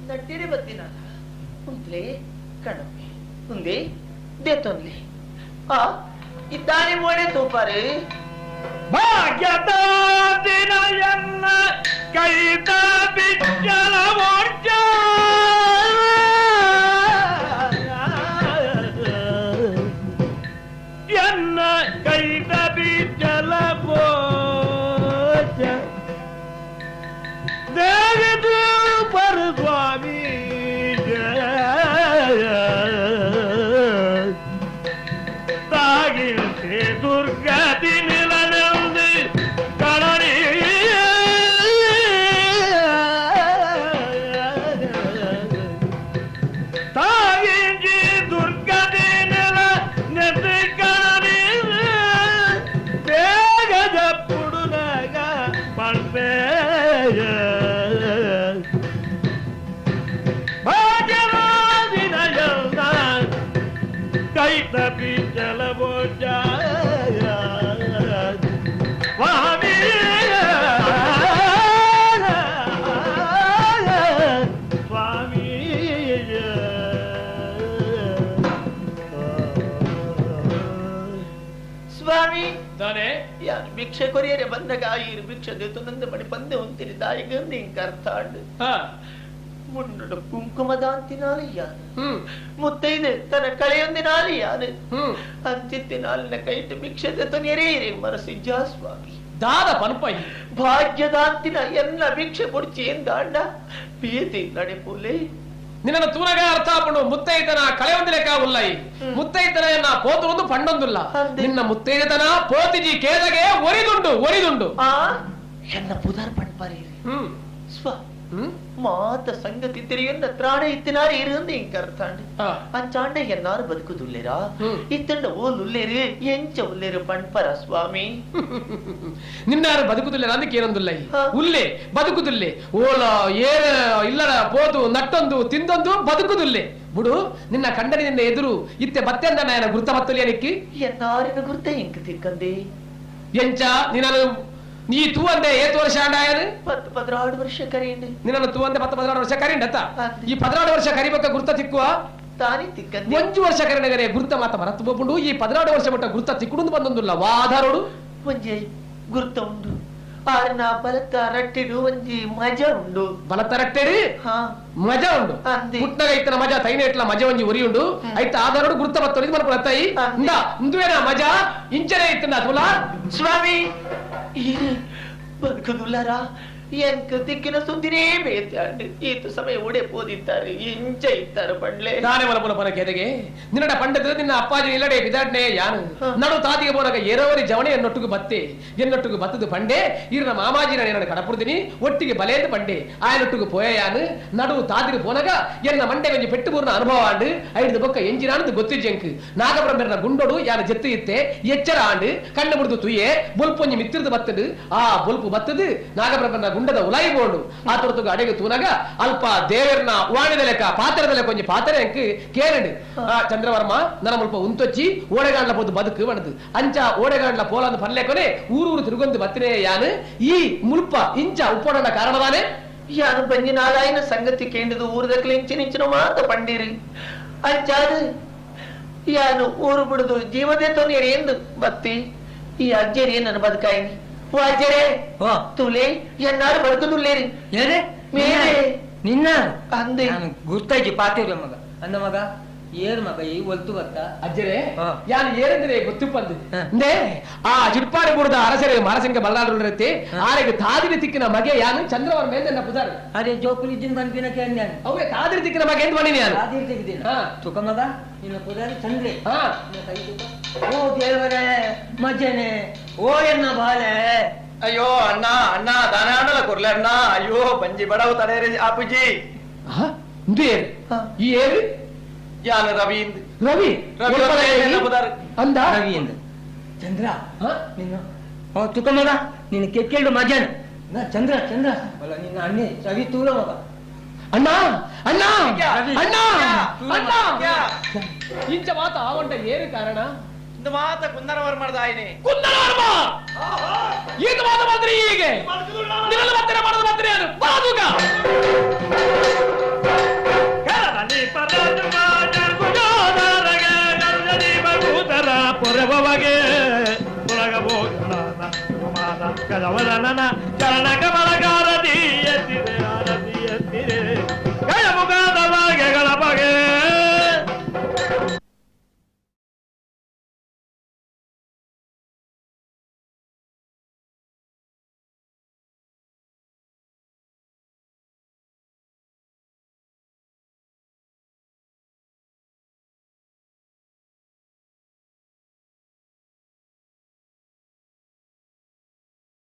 ನಟ್ಟಿರಿ ಬತ್ತಿನ ಉಂತ್ಲೆ ಕಣಪ್ಪೆ ಉಂದೆ ದೇತೊನ್ಲೆ ಆ ಇದ್ದಾನೆ ಮೋಡೆ ತೂಪಾರೆ ಭಾಗ್ಯದ ದಿನಯನ್ನ ಕೈತ ಬಿಚ್ಚಲ ಮೋರ್ಚ ಎನ್ನ ಕೈತ ಬಿಚ್ಚಲ ಮೋರ್ಚ ದೇವಿದು ಪರಸ್ವಾಮಿ ತಾಗಿಲ್ತೆ ದುರ್ಗತಿ ನಿಲನಂದು ಕಣರಿ ತಾಗಿಂಜಿ ದುರ್ಗತಿ ನಿಲ ನೆದ್ದು ಕಣರಿ ಬೇಗದ ಪುಡುನಗ ಪಂಪೇ ಕೈತ ಬಿಚ್ಚಲ ಬೋಜ ಸ್ವಾಮಿ ಸ್ವಾಮಿ ಸ್ವಾಮಿ ದಾನೆ ಯಾರು ಭಿಕ್ಷೆ ಕೊರಿಯರೆ ಬಂದಾಗ ಈರು ಭಿಕ್ಷೆ ದೇತು ನಂದು ಮಣಿ ಬಂದೆ ಹೊಂತಿರಿ ದಾಯಿಗಂದು ಹಿಂಗ ಅರ್ಥ ಆಂಡು ಮುನ್ನಡ ಕುಂಕುಮದಾಂತಿನಾಲು ಯಾನು ಮುತ್ತೈದೆ ತನ್ನ ಕಳೆಯೊಂದಿನಾಲು ಯಾನು ಅಂಚಿತ್ತಿನಾಲಿನ ಕೈಟು ಭಿಕ್ಷೆ ದೇತು ಎರೆ ಮನಸ್ಸಿಜ್ಜಾ ಸ್ವಾಮಿ ದಾದ ಪನ್ಪೈ ಭಾಗ್ಯದಾಂತಿನ ಎಲ್ಲ ಭಿಕ್ಷೆ ಪೊಡ್ಚಿ ಎಂದಾಂಡ ಪೀತಿ ನಡೆಪೋಲೆ ನಿನ್ನ ತೂನಗ ಅರ್ಥ ಆಪುಂಡು ಮುತ್ತೈತನ ಕಳೆಯೊಂದು ಲೆಕ್ಕ ಉಲ್ಲೈ ಮುತ್ತೈತನ ಎನ್ನ ಪೋತು ಒಂದು ಪಂಡೊಂದುಲ್ಲ ನಿನ್ನ ಮುತ್ತೈದತನ ಪೋತಿಜಿ ಕೇದಗೆ ಒರಿದುಂಡು ಒರಿದುಂಡು ಆ ಎನ್ನ ಪುದಾರ್ ಪಂಡ್ಪಾರಿ ಸ್ವ ಮಾತ ಸಂಗತಿ ತಿರಿಯನ್ನ ತ್ರಾಣ ಇತ್ತಿನಾರು ಇருந்து ಇಂಕ ಅರ್ಥಾಂಡ್ ಅಂಚಾಂಡ ಎನ್ನಾರು ಬದುಕುದುಲ್ಲೇರಾ ಇತ್ತಂಡ ಓಲುಲ್ಲೇರು ಎಂಚ ಉಲ್ಲೇರು ಪಂಡ್ಪರ ಸ್ವಾಮಿ ನಿನ್ನಾರು ಬದುಕುದುಲ್ಲೇರ ಅಂದಕ್ಕೆ ಏನೊಂದುಲ್ಲ ಉಲ್ಲೆ ಬದುಕುದುಲ್ಲೆ ಓಲ ಏರ ಇಲ್ಲರ ಪೋದು ನಟ್ಟೊಂದು ತಿಂದೊಂದು ಬದುಕುದುಲ್ಲೆ ಬುಡು ನಿನ್ನ ಕಂಡನಿ ನಿನ್ನ ಎದುರು ಇತ್ತೆ ಬತ್ತೆಂದ ನಾಯನ ಗುರ್ತ ಬತ್ತಲಿಯನಿಕ್ಕಿ ಎನ್ನಾರಿನ ಗುರ್ತ ಇಂಕ ತಿಕ್ಕಂದೆ ಎಂಚ ನಿನ್ನನು ನೀ ತೂ ಅಂದೆ ಏತು ವರ್ಷ ಆಂಡಾಯನು 10-16 ವರ್ಷ ಕರೀಂಡು ನಿನ್ನನ್ನು ತೂ ಅಂದೆ 10-16 ವರ್ಷ ಕರೀಂಡತ್ತ ಈ 16 ವರ್ಷ ಕರಿಬೇಕ ಗುರ್ತ ತಿಕ್ಕುವ ತಾನಿ ತಿಕ್ಕಂದೆ ಒಂಜು ವರ್ಷ ಕರಿನಗರೆ ಗುರ್ತ ಮಾತ ಮರತು ಬೋಪುಂಡು ಈ 16 ವರ್ಷ ಮಟ್ಟ ಗುರ್ತ ತಿಕ್ಕುಂಡು ಬಂದೊಂದುಲ್ಲ ವಾಧಾರೋಡು ಒಂಜೆ ಗುರ್ತ ಉಂಡು ಆರ್ನ ಬಲತ ರಟ್ಟಿಡು ಒಂಜಿ ಮಜ ಉಂಡು. ಬಲತ ರಟ್ಟೆಡು ಮಜಾ ಉಂಡು. ಪುಟ್ನಗ ಇತ್ತನ ಮಜಾ ತೈನ ಇಟ್ಲ ಮಜ ಒಂಜಿ ಉರಿ ಉಂಡು. ಐತ ಆಧಾರೋಡು ಗುರುತ ಬತ್ತೊಳಿದು ಮನಪುನ ಅತ್ತಾಯಿ. ಇಂದ ಇಂದುವೇನ ಮಜಾ ಇಂಚನೆ ಇತ್ತನ ತುಲಾ. ಸ್ವಾಮಿ ಬದುಕುದುಲ್ಲರಾ ಎಂಕ ದಿಕ್ಕಿನ ಸುದ್ದಿನೇ ಬೇತಾಂಡು ಈತು ಸಮಯ ಉಡೆ ಪೋದಿತ್ತಾರೆ ಇಂಚ ಇತ್ತಾರೆ ಬಂಡ್ಲೆ. ತಾನೇ ಮನಪುನ ಪನ ಕೆದಗೆ ನಿನ್ನಡ ಪಂಡದ ನಿನ್ನ ಅಪ್ಪಾಜಿ ಇಲ್ಲಡೆ ಬಿದಾಡ್ನೆ ಯಾನು ನಡು ತಾತಿಗೆ ಪೋನಗ ಏರೋವರಿ ಜವಣಿ ಎನ್ನೊಟ್ಟಿಗೆ ಬತ್ತೆ ಎನ್ನೊಟ್ಟಿಗೆ ಬತ್ತದು ಪಂಡೆ ಈರ್ನ ಮಾಮಾಜಿನ ನನ್ನ ಕಡಪುರ್ದಿನಿ ಒಟ್ಟಿಗೆ ಬಲೇದು ಪಂಡೆ ಆಯನೊಟ್ಟಿಗೆ ಪೋಯ ಯಾನು ನಡು ತಾತಿಗೆ ಪೋನಗ ಎನ್ನ ಮಂಡೆ ಒಂಜಿ ಪೆಟ್ಟು ಪೂರ್ಣ ಅನುಭವ ಆಂಡು ಐದು ಬೊಕ್ಕ ಎಂಜಿನಾನದು ಗೊತ್ತಿಜ್ಜಂಕ್ ನಾಗಬ್ರಹ್ಮನ ಗುಂಡೋಡು ಯಾನ ಜೆತ್ತು ಇತ್ತೆ ಎಚ್ಚರ ಆಂಡು ಕಣ್ಣು ಮುಡಿದು ತುಯ್ಯೆ ಬೊಲ್ಪೊಂಜಿ ಮಿತ್ತಿರ್ದು ಬತ್ತದು ಆ ಬೊಲ್ಪು ಬತ್ತದು ನಾಗಬ್ರಹ್ಮನ ಗುಂಡದ ಉಲಾಯಿ ಬೋಂಡು ಆ ತೊರತುಗ ಅಡೆಗೆ ತೂನಗ ಅಲ್ಪ ದೇವರ್ನ ವಾಣಿದ ಲೆಕ್ಕ ಪಾತ್ರದ ಲೆಕ್ಕ ಒಂಜಿ ಪಾತ್ರೆ ಅಂಕ್ ಕೇರಡು ಆ ಚಂದ್ರವರ್ಮ ನನ ಮುಲ್ಪ ಉಂತೊಚ್ಚಿ ಓಡೆಗಾಂಡ್ಲ ಪೋದು ಬದುಕು ಬಣದು ಅಂಚ ಓಡೆಗಾಂಡ್ಲ ಪೋಲಂದು ಪನ್ಲೆಕೊನೆ ಊರೂರು ತಿರುಗೊಂದು ಬತ್ತಿನೇ ಯಾನು ಈ ಮುಲ್ಪ ಇಂಚ ಉಪ್ಪೊಡನ ಕಾರಣವಾನೆ ಯಾನು ಬಂಜಿ ನಾಲಾಯಿನ ಸಂಗತಿ ಕೇಂದ್ರದ ಊರದಕ್ಲೆ ಇಂಚಿನಿಂಚಿನ ಮಾತ ಪಂಡಿರಿ ಅಂಚಾದು ಯಾನು ಊರು ಬಿಡುದು ಜೀವದೇ ತೊಂದರೆ ಎಂದು ಬತ್ತಿ ಈ ಅಜ್ಜರಿ ನನ್ನ ಬದುಕಾಯಿನಿ. ವಾಜರೇ ತುಲೆ ಎನ್ನಾರು ಬದುಕುದುಲ್ಲೇರಿ ಏನೇ ಮೇರೆ ನಿನ್ನ ಅಂದೆ ಗುರ್ತಾಯ್ತು ಪಾತಿರ ಮಗ ಅಂದ ಮಗ ಏರು ಮಗ ಈ ಒಲ್ತು ಬತ್ತ ಅಜ್ಜರೇ ಯಾನು ಏರೆಂದ್ರೆ ಗೊತ್ತುಪ್ಪಂದು ಅಂದೆ ಆ ಚಿಡ್ಪಾಡಿ ಬುಡದ ಅರಸರೆ ಮರಸಿಂಗ ಬಲ್ಲಾಡ್ರತ್ತೆ ಆರೆಗೆ ತಾದಿರಿ ತಿಕ್ಕಿನ ಮಗೆ ಯಾನು ಚಂದ್ರವರ್ಮ ಎಂದ ಪುದಾರು. ಅರೆ ಜೋಕುಲಿ ಇದ್ದಿನ ಬಂದ್ಪಿನ ಕೇಂದ್ರ ಅವೇ ತಾದಿರಿ ತಿಕ್ಕಿನ ಮಗೆ ಎಂದು ಬನ್ನಿ ಯಾನು ತಾದಿರಿ ತಿಕ್ಕಿದಿನ ತುಕ ಮಗ ನಿನ್ನ ಪುದಾರಿ ಚಂದ್ರೆ ಓ ದೇವರೇ ಮಜನೆ ಓ ಎನ್ನ ಬಾಲೆ. ಅಯ್ಯೋ ಅಣ್ಣ ಅಣ್ಣ ದಾನಾಡಲ ಕೊರ್ಲೆ ಅಣ್ಣ ಅಯ್ಯೋ ಬಂಜಿ ಬಡವು ತಡೆಯರಿ ಆಪುಜಿ. ಈ ಏರು ಯಾನು ರವಿ ರವಿ ರವಿ ಅಂದ ರವಿ ಎಂದ ಚಂದ್ರ ನಿನ್ನ ಓ ತುಕ ಮಗ ನಿನ್ನ ಕೆಕ್ಕೆಲ್ಡು ಮಜನ ಚಂದ್ರ ಚಂದ್ರ ಅಲ್ಲ ನಿನ್ನ ಅಣ್ಣೆ ರವಿ ತೂಲ ಮಗ. ಅಣ್ಣ ಅಣ್ಣ ಅಣ್ಣ ಅಣ್ಣ ಇಂಚ ಮಾತ ಆವಂಟ ಏನು ಕಾರಣ? ಇಂದು ಮಾತ ಕುಂದನವರ್ಮದ ಆಯ್ನೆ ಕುಂದನವರ್ಮ ಈತ ಮಾತ ಬಂದ್ರಿ ಹೀಗೆ ನಿನ್ನನ್ನು ಮತ್ತೆ ಮಾಡೋದು ಮತ್ತೆ ಅದು ಬಾದುಗ ಚರಣ ಕಮಲಕಾರದಿ ಎತ್ತಿದೆ.